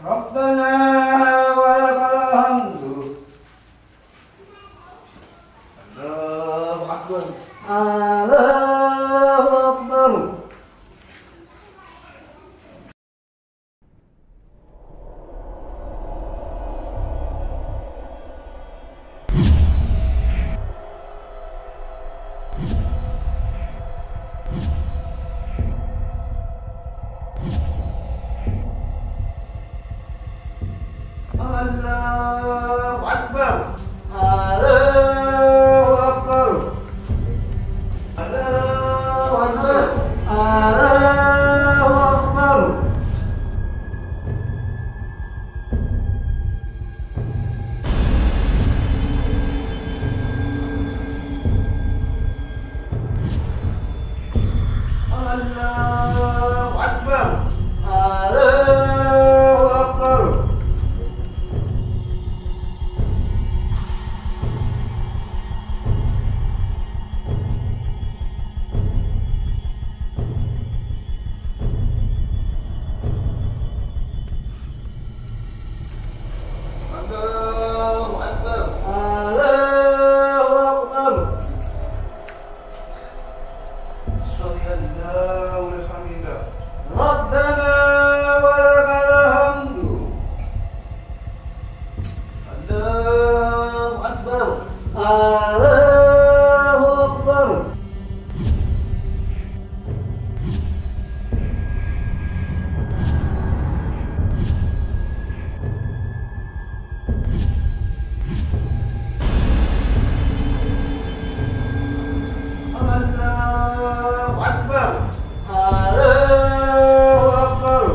Rabbana wa lakal hamdu. Allahu Akbar. Allahu Akbar. Allahu Akbar. Allahu Akbar. Allahu Akbar. Allahu Akbar. Allahu Akbar. Allahu Akbar. Allahu Akbar. Allahu Akbar. Sami Allahu lihamida. Rabbana wa lakal hamdu. Allahu Akbar. Allahu Akbar. Allahu Akbar. Allahu Akbar.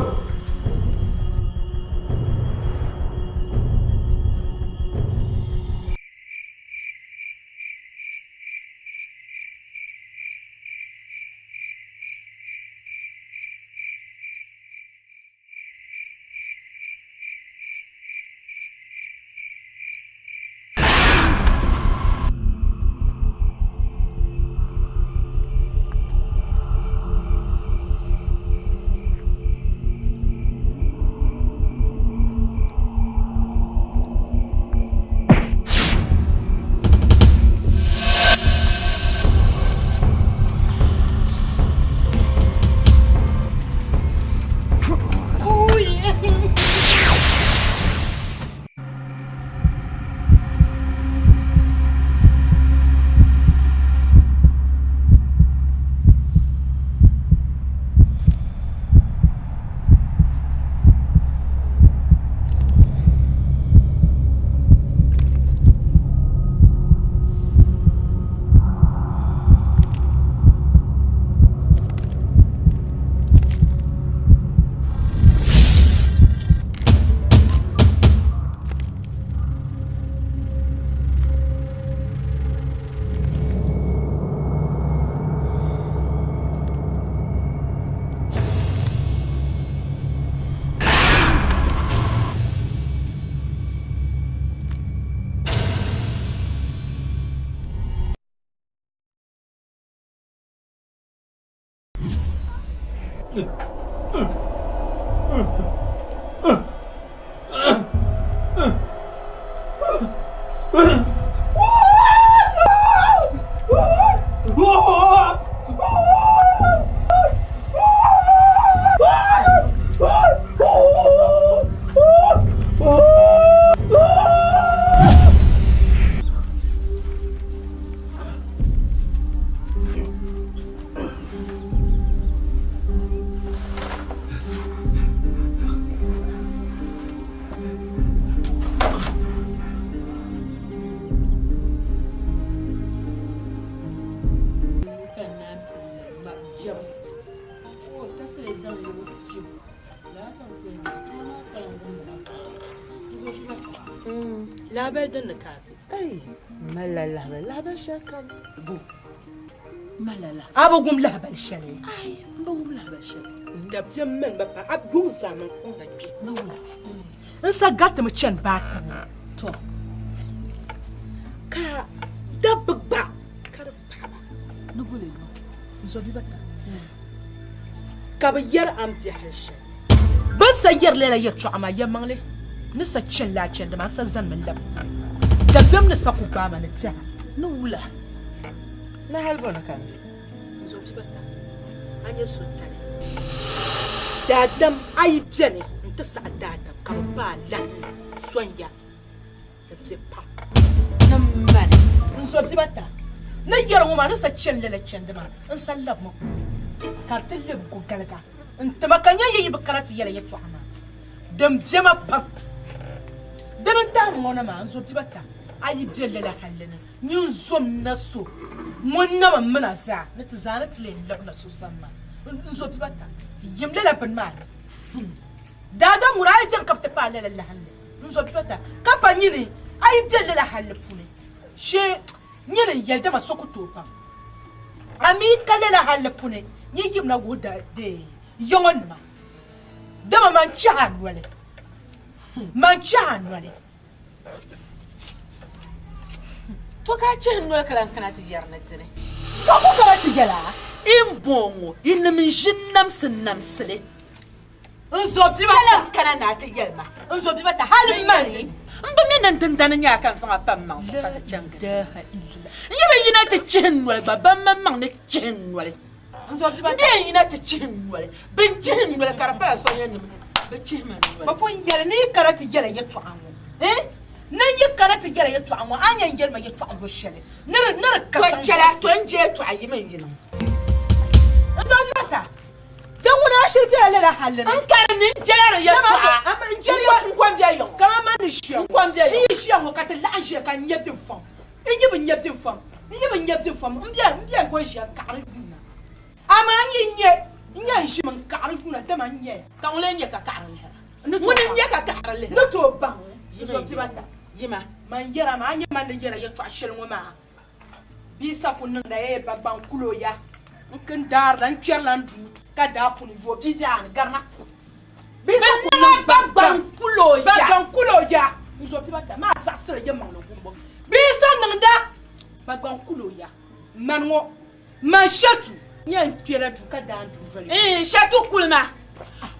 Lahabali din ni ka a be. Ai, malila lahabali, lahabali shɛli kani. Bo, malila lahabali. A bi wum lahabali shɛli? Ai, n bi wum lahabali shɛli. Dabiɛm mani ba pa, a yuŋ zaa man kɔŋ na kpe. N sa garitimi chani baa tibu. Tɔ, ka dabba gba ka di paɣiba. Ni boli niŋ? N zo bibata. Ka bɛ yɛri a ni be hal shɛli. Bɛ ni sa yɛri lala yɛtɔɣa maa, yɛlimaŋli ni sa chani laa chandi maa, n sa zanimi lab dabiɛm ni sa ku gbaai ma ni tɛha. Ni wula? Ni hal bɔ ni ka n be? N zo bibata, a nyɛ solitali. Daadam a yi beni nti saɣi daadam ka bɛ paai lahi sɔŋ ya. Di be pam. Ni mani. N zo bibata, ni yɛri ŋɔ maa ni sa chani lala chandi maa, n sa labimi kuli ka di ti lebi gogaliga n-ti ma ka nya yi yi bi kana ti yɛla yɛtɔɣa maa. Din be ma pam. Dini n-tahiri ŋɔ na maa, n zo bibata, a yi be lala halli ni, nyin zom na so ŋun na bi min a zaa ni ti zaani ti lee lab na so sani maa. N zo bibata, ti yim lala bini maa ni. Daadam ŋuna a yi beni ka bɛ ti paai lala lahinli. N zo bibata, ka pa nyini a yi be lala halli puuni shee nyini n-yɛli dama so ku tooi baŋ. A mi ka lala halli puuni nyin yimina wuhi yaŋɔ nima, dama man chɛhi a noli, man chɛhi a noli. To ka a chɛhi n noli ka lan kana ti yɛri ni dini? Ka ku kana ti yɛl a? N bɔŋɔ, yinim n-ʒi n-namsi namsili. N zo bibata. Ka lan kana ni a ti yɛli ma. N zo bibata hali mani. M bi mi ni n dindani nyɛ a ka n zaŋ a pa m maŋ zuɣu ka ti chaŋ gili. N yi bi yina ti chihi n noli gba, ban maŋmaŋ ni chihi n noli. N zo bibata. M bi yɛn yina ti chihi n noli. Bɛn chihi n noli ka di pala soya-nim, bɛ chihi ma n noli. Bɛ pun yɛli ni yi kana ti yɛla yɛtɔɣa ŋɔ, eh, ni yi kana ti yɛla yɛtɔɣa ŋɔ, a ni yɛn yɛli ma yɛtɔɣa luɣ shɛli ni di ni di ka To chɛla, to n je yɛtɔɣa yi mini yi niŋ. N zo bibata. Di ŋuna a shiri bela lala halli ni. N kari ni n jela di yɛltɔɣa. N jeli ya n kom bɛ yiŋ. Kaman man ni ʒiya ŋɔ. N kom bɛ yiŋ. N yi ʒiya ŋɔ ka ti laɣim ʒiya ka n nya bɛ fam. N yi bi nya bɛ fam. N yi bi nya bɛ fam. M bɛ m bɛ ko ʒiya n kaɣiri yuuna. Amaa n yi nya n nya n ʒimi n kaɣiri yuuna dama n nya ya. Ka ŋuni n-nya ka kaɣiri lihira? Ŋuni n-nya ka kaɣiri lihira? Ni tooi baŋ. N zo bibata. Yima. Man yɛra maa, a nya man ni yɛra yɛtɔɣ shɛli ŋɔ maa. Bia sa ku niŋda ya Dagbaŋ kulo ya n kin daarila n kpɛrila n duu ka daa puni yo bia daa ni garima. Bia sa ku niŋ Dagbaŋ kulo ya. Dagbaŋ kulo ya n zo bia bata maa zaɣisiri ya maŋli wumbu. Bia sa niŋda Dagbaŋ kulo ya mani ŋɔ man shɛtu nyɛ n kpɛla duu ka daa n duu doli. Ɛɛn shɛtu kulima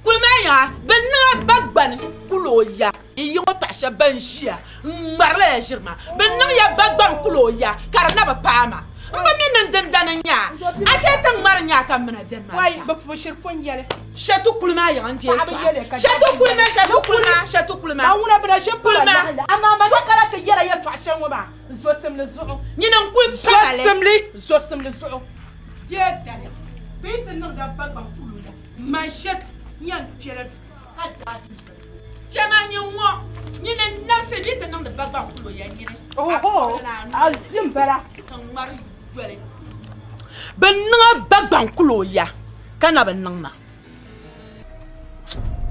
kulima yaŋa bɛ niŋa Bagbani kulo ya. Yi yiŋɔ paɣa shɛba ban ʒiya n-ŋmari lala ʒiri maa, bɛ niŋ ya Bagbani kul o ya ka di na bi paai ma. M bi mi ni n dindani n-nyɛ a. A shee ti ŋmari n-nyɛ a ka m mina beni maa Wai, zaa. bɛ pubu shiri pun yɛli. Shɛtu kuli maa yiŋa n-deei Paɣaba tɔɣa. yɛli ka Shɛtu kuli ma, shɛtu kuli ma, shɛtu kuli ma. Ka ŋuna bɛ na ʒi Kuli pala ma. yaɣili. Amaa ma kana ti yɛla yɛltɔɣa shɛli ŋɔ maa, zosimli zuɣu. Nyini n-kuli pa ma li. Zosimli, zosimli zuɣu. Bee daliya, bɛ yi ti niŋda Bagbani kul o ya, man shɛtu n-yɛn kpɛla duu ka daa duu doli. Chɛma nyin ŋɔ, nyini n-nabisi bɛ ti niŋdi Dagbaŋ kulo ya nyini. Oho, a zi m-bala. Ka ŋmari yoli. Bɛ niŋ a Dagbaŋ kulo ya ka na bi niŋ ma.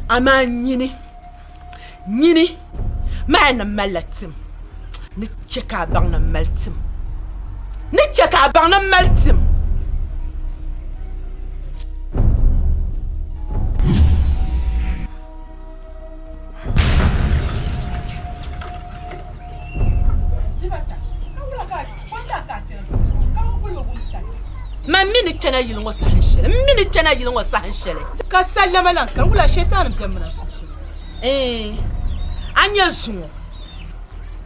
Amaa nyini, nyini maa ni malila tim ni chɛ ka a baŋ ni m mali tim, ni chɛ ka a baŋ ni m mali tim. Man mi ni kpɛna yili ŋɔ saha shɛli, m mi ni kpɛna yili ŋɔ saha shɛli. Ka sallama lan kani, wula Shetani beni mi na sunsuuni? Ɛɛn, a nya zuŋɔ,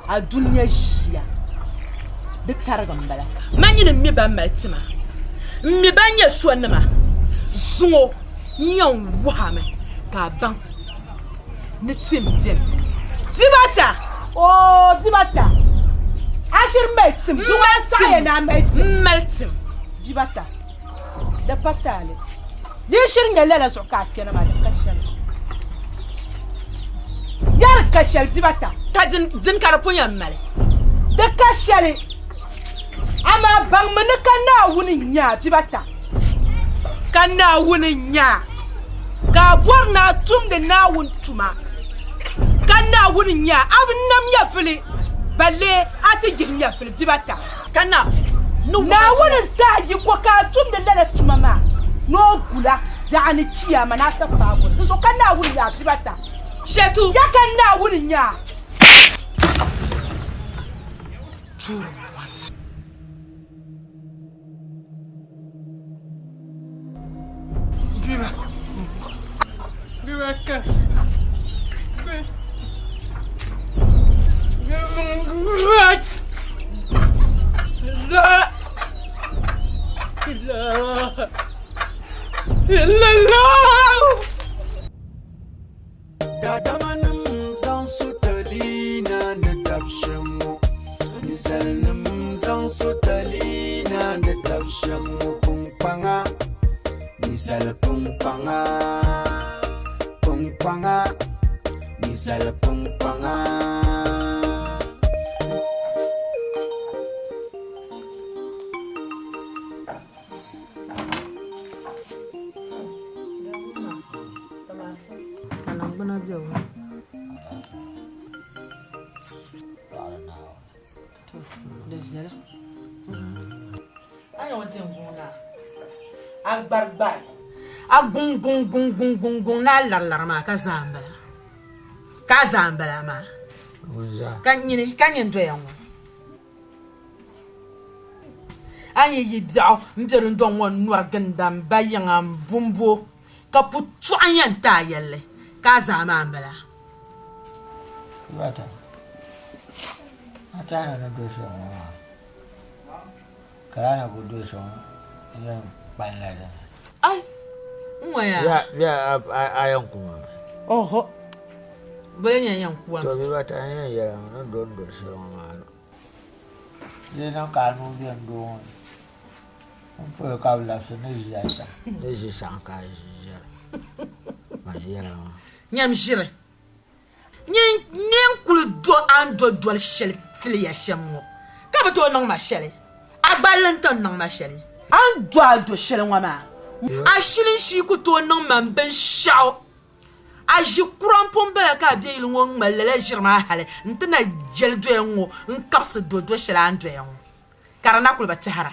a dunia ʒiya di tarigi m-bala. Man nyini m mi ban mali tima, m mi ban nyɛ sonima. Zuŋɔ n yɛn wuhi a mi ka a baŋ ni tim beni. Dibata! Oo, dibata! A shiri mali tim. Zuŋɔ a saɣiya ni a mali tim. M mali tim. Dibata, di pa taali. Di yi shiri nyɛ lala zuɣu ka a kpɛna maa, di ka shɛli. Ya di ka shɛli, dibata. Ka dini ka di pun yɛn mali? Di ka shɛli. Amaa baŋmi ni ka Naawuni n-nya a, dibata. Ka Naawuni n-nya a. Ka a bɔri ni a tumdi Naawuni tuma, ka Naawuni nya a bi nam nyɛvili, balee a ti yihi nyɛvili dibata. Ka Naawuni n-ti a yiko ka a tumdi lala tuma maa ni o gul a biɛɣu ni chiyaama ni a sa paabu ni. Dinzuɣu ka Naawuni nya a dibata. Shɛtu, ya ka Naawuni nya a. Biba. Biba ka. La. La. Illallah. Daadamanim zaŋ sotali na ni tab shɛm ŋɔ, ninsalinim zaŋ sotali na ni tab shɛm ŋɔ kpunkpaŋa, ninsal kpunkpaŋa, kpunkpaŋa, ninsal kpunkpaŋa. Ka niŋgbuna bɛ o ni. To, di viɛla. A nya o diŋguŋ naa, a gbari gbari, a guŋ guŋ guŋ guŋ guŋ guŋ ni a lari lari maa ka zaa m-bala. Ka a zaa m-bala maa. Ka nyini, ka nyini doya ŋɔ. A ni yi biɛɣu m-be dundɔŋ ŋɔ n-nɔri ginda m-ba yiŋa m-bumbo ka putɔɣu yɛn ti a yɛlli ka a zaa maa m-bala. Bata, a tɛhiri ni do shɛm ŋɔ maa, ka laa na kuli do shɛm yɛn kpanila di ni. Ai, n ŋɔ yaa. Ya, ya, a yɛn ku ma mi? Oho, boli nyɛ yɛn ku a mi. To bibata n yɛn yɛla ni do n doli shɛli ŋɔ maa. Di yi niŋ ka a nuu be n doo ŋɔ ni, n puhi ka bɛ labisi ni ʒiya chaŋ. Ni ʒi saɣim ka a ʒi ʒiɛri. Man yɛla maa. Nyam ʒiri. Nyin n kuli do a ni do doli shɛli tiliya shɛm ŋɔ, ka bi tooi niŋ ma shɛli. A gballi n-ti niŋ ma shɛli. A ni do a do shɛli ŋɔ maa, a shilinshii ku tooi niŋ ma binshɛɣu. A ʒi kura m-pun bala ka a be yili ŋɔ ŋ-ŋmali lala ʒiri maa hali nti na jɛli doya ŋ-ŋɔ n-kabisi do do shɛli a ni doya ŋɔ, ka di na kuli bi tɛhira,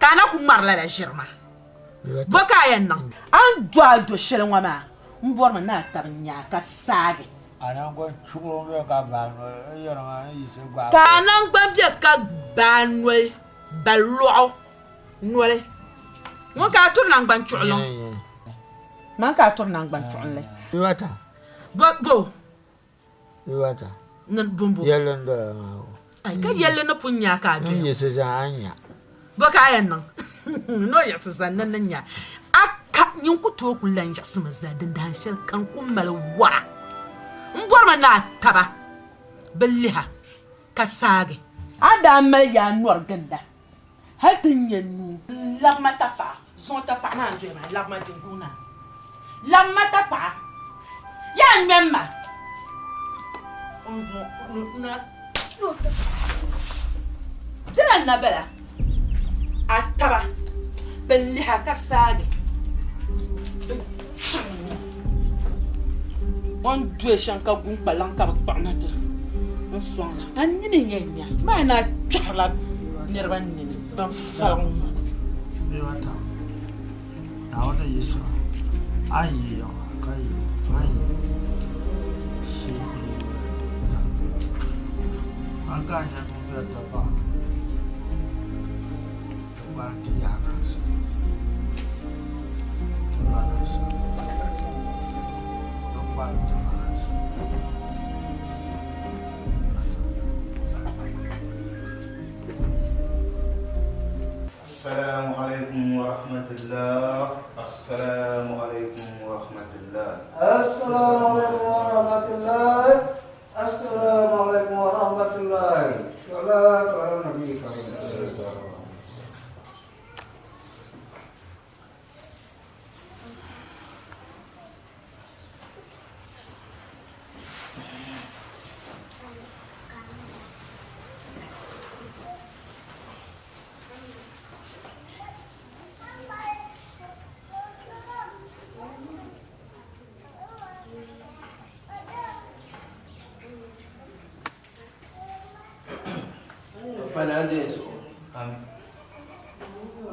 ka a na ku ŋmari lala ʒiri maa. Bɔ ka a yɛn niŋ? A ni do a do shɛli ŋɔ maa, m bɔrimi ni a tab nya a ka saagi. A naŋgban chuɣu be ka baai noli, n yɛri maa ni yiɣisi gbaai Ka a naŋgban be ka baai noli, balɔɣu noli. Ŋun ka a turi naŋgban chuɣuliŋ. Man ka a turi naŋgban chuɣunli. Bibata. Bo, bo. Bibata. Ni bumbu. Yɛlli n doya maa o. Ai, ka yɛlli ni pun nya ka a doya. N yiɣisi zani a ni nya. Bo ka a yɛn niŋ? Ni o yiɣisi zani ni ni nya. A ka, nyin ku tooi kuli lan yiɣisimi zani dindahin shɛli ka n ku mali wara. M bɔrimi ni a taba bi liha ka saagi. A daa mali yaa nɔri ginda hal ti nya nuu. N-labi ma tapaɣa, zuŋɔ tapaɣa maa n-doya maa, labi ma diŋguŋ naa. Labi ma tapaɣa, yaa ŋmɛm ma. Bela n-na bala, a taba bɛn lihi a ka saagi bɛ chirigu. O ni doya shɛm ka gu n-kpalaŋ ka bɛ kpuɣi na ti n sɔŋ la, a nini yɛn nya maa ni a kpɛhirila niriba nini bɛn faliŋ ŋɔ. Bibata, Naawuni yiɣisima, a ni yi yiŋa ka yi a ni yi shee ta, a ka a nya ŋun ŋmɛri tapaɣa ti gbaai ti yaɣi. Assalamu alaikum wa rahmatullah. Assalamu alaikum wa rahmatullah. Assalamu alaikum wa rahmatullah. Assalamu alaikum wa rahmatullah. Salatu ala nabi karim.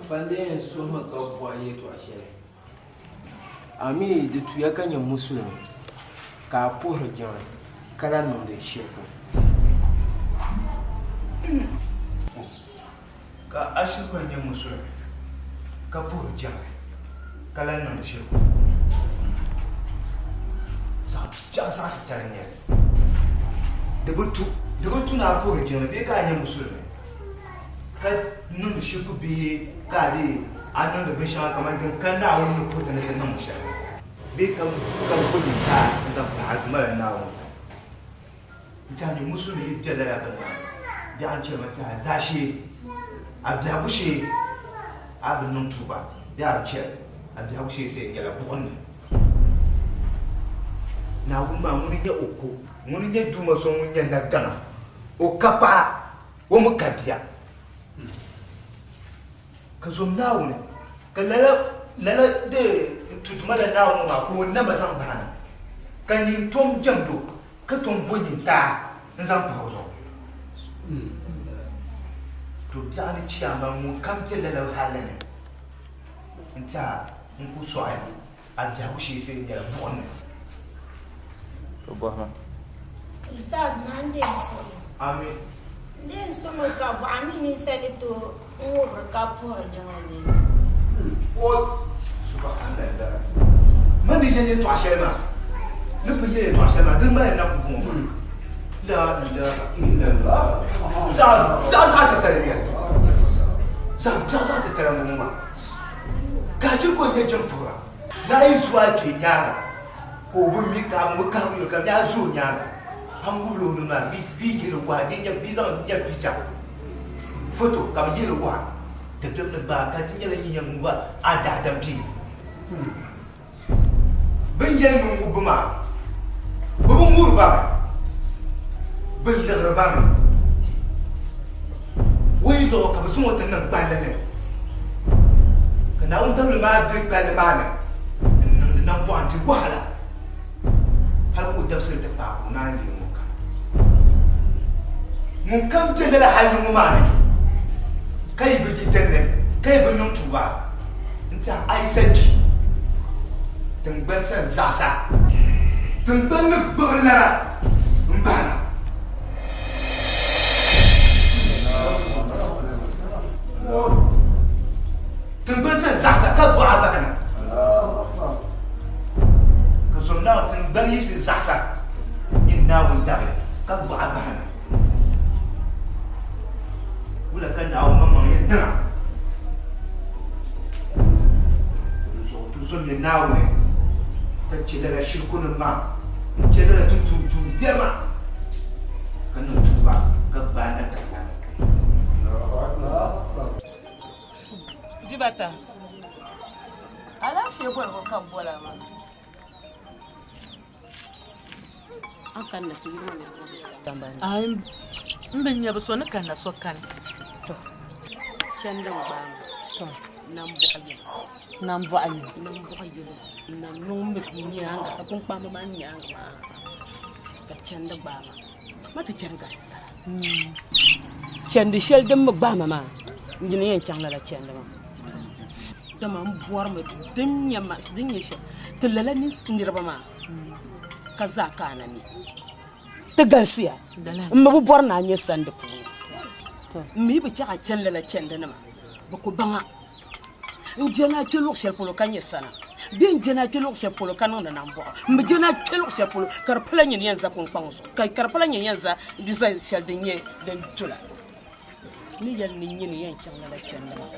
Afande yɛn suhimi ka bɔhi yɛltɔɣa shɛli. A mi di tuya ka nyɛ musulimi ka a puhiri jiŋli ka lahi niŋdi shirku. Ka a shiri nyɛ musulimi ka puhiri jiŋli ka lahi niŋdi shirku. Zaɣ biɛɣu zaɣisi tali n-nyɛ li. Di bi tu, di bi tu ni a puhiri jiŋli bee ka a nyɛ musulimi ka niŋdi shirku bee ka a leei a niŋdi binshɛŋa kamani din ka Naawuni ni puhi ti ni ti niŋmi shɛli bee ka ka bo nintaai n-zaŋ pahi a Duuma la Naawuni n-tɛha nyɛ musulimi yi be lala bini maa ni biɛɣu n-chɛ ma tɛha zaashee a biɛhigu shee a bi niŋ tuuba bee a bi chɛ li a biɛhigu shee say nyɛla buɣim ni. Naawuni maa ŋuni n-nyɛ o ko ŋuni n-nyɛ Duuma so ŋun nyɛ nagaŋa o ka paɣa o mi ka bia. Ka zom Naawuni, ka lala lala de n-tu Duuma la Naawuni ŋɔ maa ka o nama zaŋ bahi na, ka nyin tom jɛmd o, ka tom bo nyintaa n-zaŋ pahi o zuɣu. To biɛɣu ni chiyaama ŋunkam be lala halli ni n-ti a n-ku sɔɣi a biɛhigu shee say nyɛla buɣim ni. To bɔhima. Ustaz, naa n deei suhimi. Amin. N deei suhimi ka bɔɣa mi ninsali ni tooi n ŋubiri ka puhiri jiŋli ni. O Subhanallah. Man ni yɛli yɛltɔɣa shɛli maa, ni pun yɛli yɛltɔɣa shɛli maa, din mali na ku bɔŋɔ maa. La ilaha illallah. Zaɣ biɛɣu zaɣ titali n-nyɛ li. Zaɣ biɛɣu zaɣ titali m-bɔŋɔ maa. Ka a chɛ ka o nyɛ jiŋ puhira. Ni a yi zo a kpee nyaaŋa ka o bi mi ka a bi kahigi yuli ka di a zo o nyaaŋa, a ŋubila o nuu maa bɛ yihili wahi bɛ nya bɛ zaŋ nya picha foto ka bɛ yihili wahi dabiɛm ni gbaai ka di nyɛla nyin yɛn ŋubi a daadam bia. Bɛ ni yɛli ni ŋubbu maa bɛ bi ŋuri ba mi, bɛ liɣiri ba mi. O yi liɣi o ka bɛ zaŋ o ti niŋ kpalli ni, ka Naawuni dabili maa be kpalli maa ni n-niŋdi nambɔɣu n-di wahala hal ka o dabisili ti paai ka o naan leei ŋun kam. Ŋunkam be lala halli ŋɔ maa ni ka yi bi yi din ni, ka yi bi niŋ tuuba n-ti a yi sa kpi tiŋgbani sani zaɣisa, tiŋgbani ni gbuɣiri lana m-bahi na. Tiŋgbani sani zaɣisa ka gbuɣi a bahi na. Ka zom Naawuni tiŋgbani yi ti zaɣisa nyin Naawuni dabili ka gbuɣi a bahi na. Wula ka Naawuni maŋmaŋ yɛn niŋ a? Dinzuɣu ti zomya Naawuni ka chɛ lala shirikunim maa n-chɛ lala ti tum tuumbiɛri maa, ka niŋ tuuba ka gbaai natarila ni. Dibata, alaafee boligu ka bɛ boli a maa. N bi nya bi so ni kanna so kani. Chandi n-gbaai ma nambɔɣu yini. Nambɔɣu yini. N-na niŋ mi nyaaŋa ka kpunkpamba maa nyaaŋa maa ka chandi gbaai ma. Ma ti chani gari tara. Chandi shɛli din mi gbaai ma maa n yini yɛn chaŋ lala chandi maa. Dama m bɔrimi din nyɛ shɛli ti lala niriba maa ka zaa ka a na mi. Ti galisiya m mi bi bɔri ni a nyɛ sani di puuni. M mi bi chaɣ a chani lala chandinima bɛ ku baŋ a. N je ni a kpe luɣ shɛli polo ka nyɛ sana. Bɛ ni jɛna kpe luɣ shɛli polo ka niŋdi nambɔɣu. M bi jɛna kpe luɣ shɛli polo ka di pala nyini yɛn za kuŋkpaŋ zuɣu, ka di pala nyini yɛn za za shɛli din nyɛ din tula. N ni yɛli ni nyini yɛn chaŋ lala chandi maa,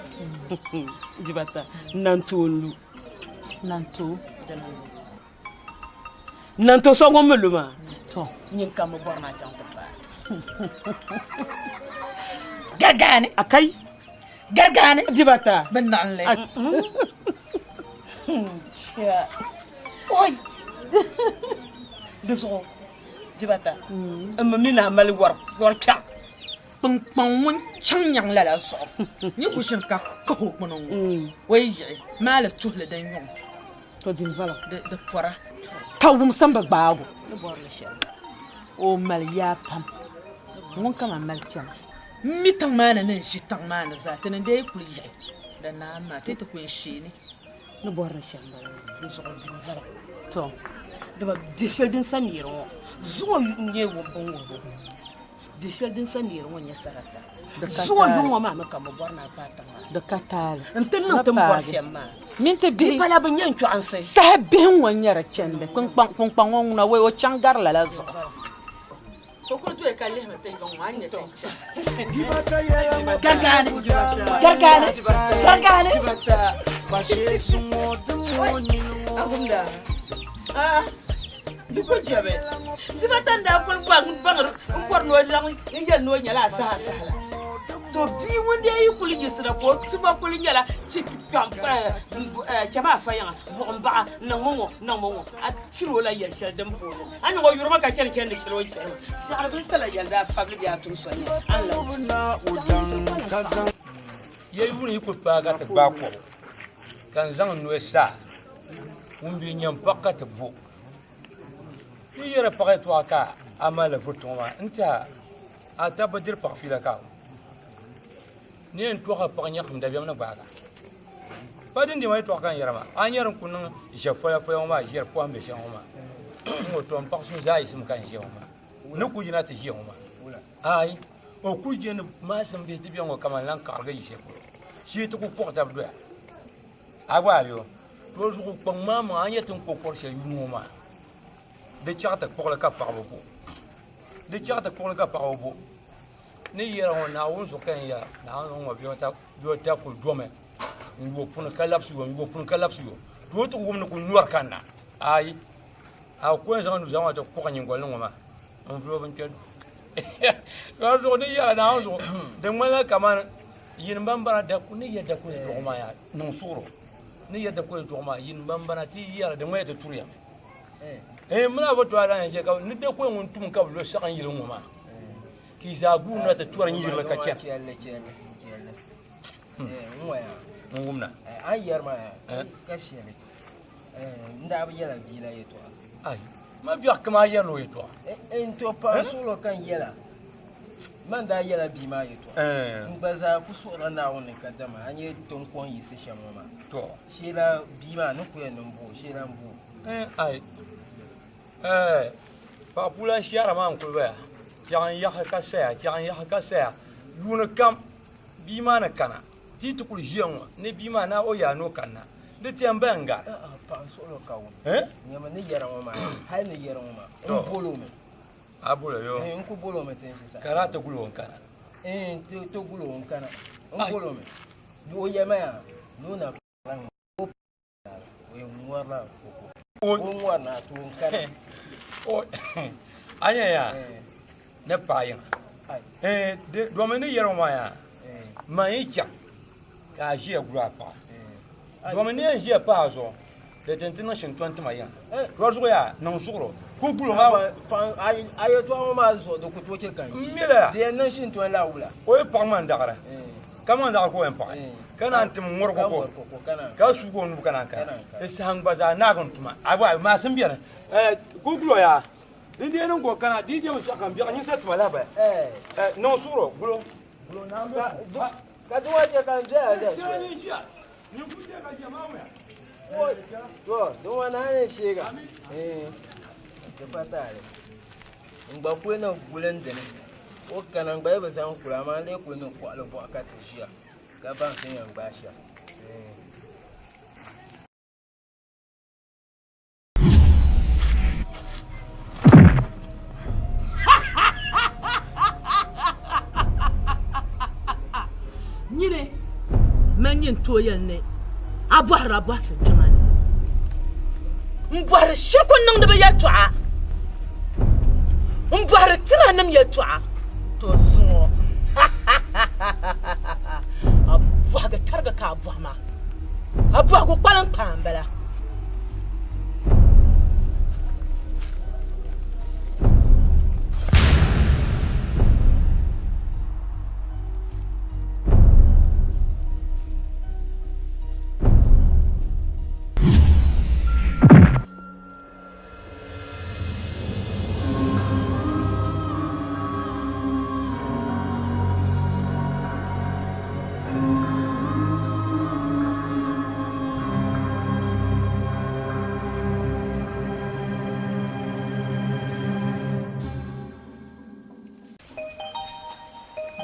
dibata, nantoo n-lu. Nantoo? Nantoo so ŋun mi lu maa, to nyin ka mi bɔri ni a chaŋ ti paai. Gargaani. Akai. Gargaani. Dibata. Bɛ naɣinli. Oi. Di zuɣu dibata. N mi mi ni a mali wɔri kpiɔŋ. Kpunkpaŋ ŋun chaŋ nyaŋ lala zuɣu nyɛ ku ʒini ka kahi o kpuni ŋɔ o yi yiɣi maali tuhili din yuŋ di pɔra. Ka wumsim bi gbaag o. O mali yaa pam ŋun kama mali kpɛma. M mi tiŋ maa ni ni n ʒi tiŋ maa ni zaa ti ni dee kuli yiɣi di naai maa ti ti ku n sheeni. Ni bɔri ni shɛm m-bala maa di zuɣu di viɛla. To dama biɛ shɛli din sa neeri ŋɔ zuŋɔ n-nyɛ bin wuhibu. Di shɛli din sa neeri ŋɔ n-nyɛ sarata. Zuŋɔ yuŋ ŋɔ maa mi ka m bi bɔri ni a paai tiŋ maa. Di ka taali. N ti niŋ ti ni bɔri shɛm maa. Mini ti bihi. Di pala bɛ nya n chɔɣinsi. Saha bihi ŋɔ n-nyɛ di chandi. Kpunkpaŋ ŋɔ ŋuna wei o chaŋ gari lala zuɣu. O kuli doya ka lihimi ti yuŋ ŋɔ a ni nya ti ni chani. Gargaani! Gargaani! Gargaani! Agumda. Ah. Di ku jɛmi. Dibata n-daa kuli baŋ n-kɔri ni o laɣim n-yɛli ni o nyɛla a saha saha la. To bia ŋun dee yi kuli yiɣisira ka o tuma kuli nyɛla chɛma afa yiŋa, buɣim baɣa, niŋmi ŋɔ, niŋmi ŋɔ. A tiri o la yɛl shɛli din pa o zuɣu. A niŋ o yurimi ka chani chandi shɛli o ni chani maa. Biɛɣuni binsala yɛli daa fabili bee a tum so nya a ni lahi Yɛli yuuni yi kuli paai ka ti gbaai kɔbu ka n zaŋ n noli sa ŋun be nyam paɣa ka ti bo. Yi yɛri paɣa yɛtɔɣa ka a malila vuri tiŋɔ maa n tiɛha a taba bi diri paɣa fiila ka ni yɛn tɔɣi paɣa nyaɣisim dabiɛm ni gbaagi a. Pa din diɛma yɛtɔɣa ka n yɛra maa a nyɛ din ku niŋ ʒe fola fola ŋɔ maa ʒiɛri pɔhim be shɛŋa ŋɔ maa n ŋɔ tɔ m paɣa so zaa yiɣisimi ka n ʒiya ŋɔ maa ni ku yina ti ʒiya ŋɔ maa aai o ku je ni maasim bihi ti be ŋɔ kaman lan kaɣiriga yi shɛli polo shee ti ku kpuɣi tab doya a gba a yo To zuɣu kpaŋ maa maŋa a nyɛ ti ni ko kɔri shɛli yuuni ŋɔ maa di chaɣ ti kpuɣili ka paɣaba bo di chaɣ ti kpuɣili ka paɣaba bo ni yɛra ŋɔ Naawuni zuɣu ka yɛn yɛra Naawuni ŋɔ bɛ ta kuli domi n yo puni ka labisi yo n yo puni ka labisi yo to o ti wum ni ku nyɔri kanna ayi a ku yɛn zaŋ nuzaa maa ti kɔɣi nyingoli ni ŋɔ maa n vuli o bin kpɛri to zuɣu ni yɛra Naawuni zuɣu di ŋmanila kamani yini ban bala ni yɛ dakuli duɣu maa yaa niŋ suɣuro ni yɛ dakuli duɣu maa yin ban bana ti yɛra di ŋmaya ti turiya eh muna bo to ala yɛn ka ni dakuli ŋun tum ka bi lo saɣim yili ŋɔ maa ka yi zaa guuri na ti tɔri n yirili ka chɛni n wumna a yɛri maa ka shɛli n daa bi yɛla bia la yɛtɔɣa ai ma biɛɣu kama a yɛrila o yɛtɔɣa n to paɣa suɣulo ka n yɛla Man daa yɛla bia maa yɛtɔɣa. N gba zaa ku suhirila Naawuni ni kadama a nyɛ ti ni ko n-yiɣisi shɛm ŋɔ maa. Sheela bia maa ni ku yɛn niŋ bo, sheela m-bo. Ai, eh, paɣa puulan shɛhira maa n-kuli baya. Chɛɣu n-yaɣisi ka saya, chɛɣu n-yaɣisi ka saya. Yuuni kam bia maa ni kana, ti yi ti kuli ʒiya ŋɔ ni bia maa na o yaa ni o kanna, di ti yɛn baya n-gari. Paɣa suɣulo ka wum. Nyama ni yɛra ŋɔ maa, hali ni yɛra ŋɔ maa, m bol o mi. A bolo yo. Eh, n ku bolo mi ti sa. Ka ti gulo n kana. Eh, ti ti gulo n kana. N bolo mi. O yɛ ma ya, no na o o ye ŋɔri la koko. O ŋɔri na to n kana. O a nya ya. Ne paɣa yiŋa. Eh, domin ni yɛri ŋɔ maa ya. Man yi chaŋ ka a ʒiya guli a paɣa. Domin ni yɛn ʒiya pahi a zuɣu. Di ti n-ti niŋ shintɔni tima yiŋa. Lɔri zuɣu yaa, niŋ suɣuro. Ku gulo maa. A yɛtɔɣa ŋɔ maa zuɣu di ku tooi chɛ ka n kpi. M mi la. Di yɛn niŋ shintɔni la wula? O yi paɣi ŋmani daɣiri, ka ŋmani daɣiri ka o yɛn paɣi, ka naan tim ŋɔri koko, ka suugi o nuu ka naan kana. Di saha n gba zaa naagi n tuma. A bɔhi, maasim beni. Ku gulo yaa, di dee niŋ ka o kana, di yi je binshɛɣu kam, biɛɣu nyinsa tima lahi baya. Niŋ suɣuro, gulo. Ka di ŋɔ chɛ ka n doya zali. To, di ŋɔ naa ni sheega. Di pa taali. N gba kuli ni guli n dini. O kana n gba yi bi zaŋ kuli amaa n lee kuli ni kɔɣili bɔɣu ka ti ʒiya ka baŋ ti ni yɛn gbaai shɛm. n-nyɛ n-tooi yɛli ni a bɔhirila bɔhisi jiŋa ni. M bɔhiri shiriku niŋdiba yɛltɔɣa. M bɔhiri timanim yɛltɔɣa. To zuŋɔ a bɔhigi tarigi ka a bɔhi ma. A bɔhigu kpalim kpaa m-bala.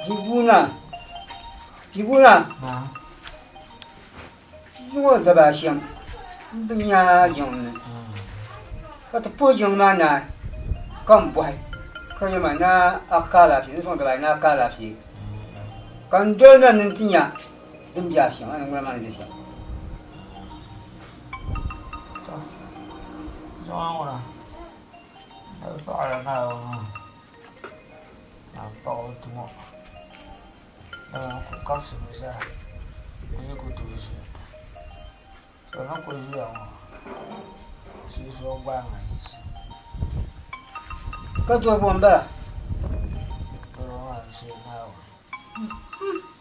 Jibuna Jibuna Zuŋɔ daba ashɛm n bi nya jiŋli ni ka ti puhi jiŋli maa naai ka n bɔhi ka yɛli ma ni a ka alaafee ni zuŋɔ daba ayi ni a ka alaafee ka n doli na ni n ti nya din be a shɛm a niŋgbuna maa ni be shɛm. Zuŋɔ ŋuna n paɣila Naawuni maa ka n paɣ o tumo. Dama n ku kabisimi zaa, n yi ku tooi ʒini. To ni ku ʒiya ŋɔ, shiisuwa gbaai ma yiɣisi. Ka doo bo m-bala? Doo maa n-shee Naawuni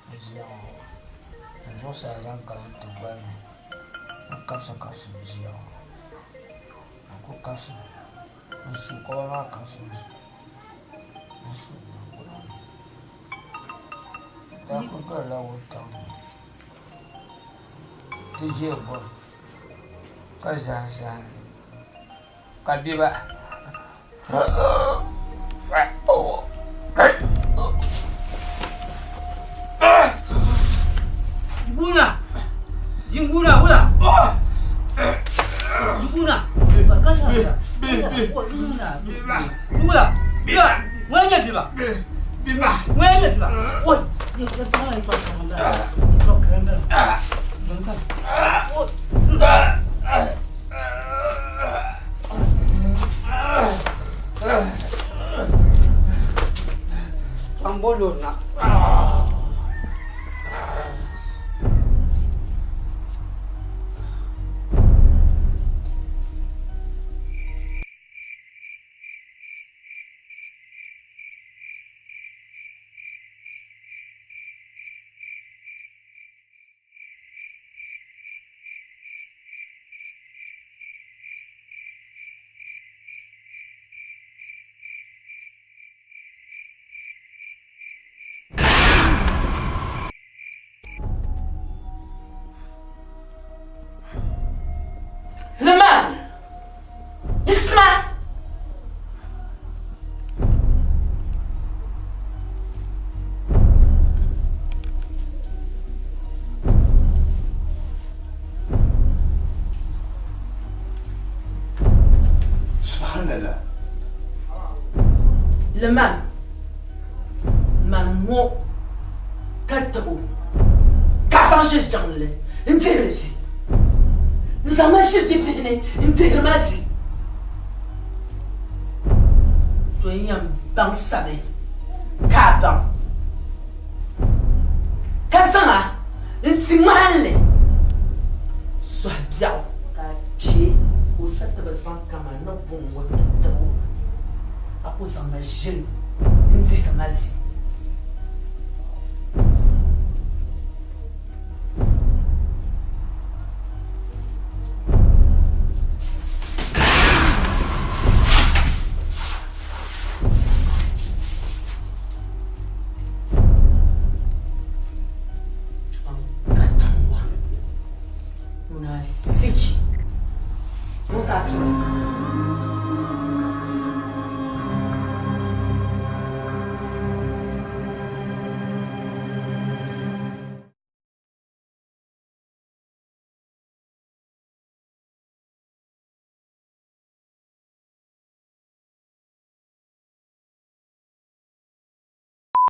n ʒiya ŋɔ, n zuɣusaa zaŋ kana n tiŋgbani ni, n kabisi kabisimi ʒiya ŋɔ. N ku kabisimi, n su kɔba maa kabisimi, n su niŋgbuna ni. Daa ku dolila wuntaŋ ni ti ʒe gom ka zahim zahim li ka bɛ ba. Jinguna! Jinguna, wula! Jinguna! Wula! Wula! Wula nyɛ biba! Biba! Wula nyɛ biba! Oi! Chambo lorna. Liman! Isma! Subhanallah. Liman, man ŋɔ ka tib o ka zaŋ ʒiri jiŋli n-dihiri vi. N zaŋ ma ʒiri bibihi ni n-dihiri ma vi. To n yɛn baŋ sami ka a baŋ, ka zaŋ a n-ti ŋmahinli sɔhi biɛɣu ka a kpe ka o sa ti bi zaŋ kaman ni buŋ ŋɔ ti tib o, a ku zaŋ ma ʒili n-dihiri ma vi.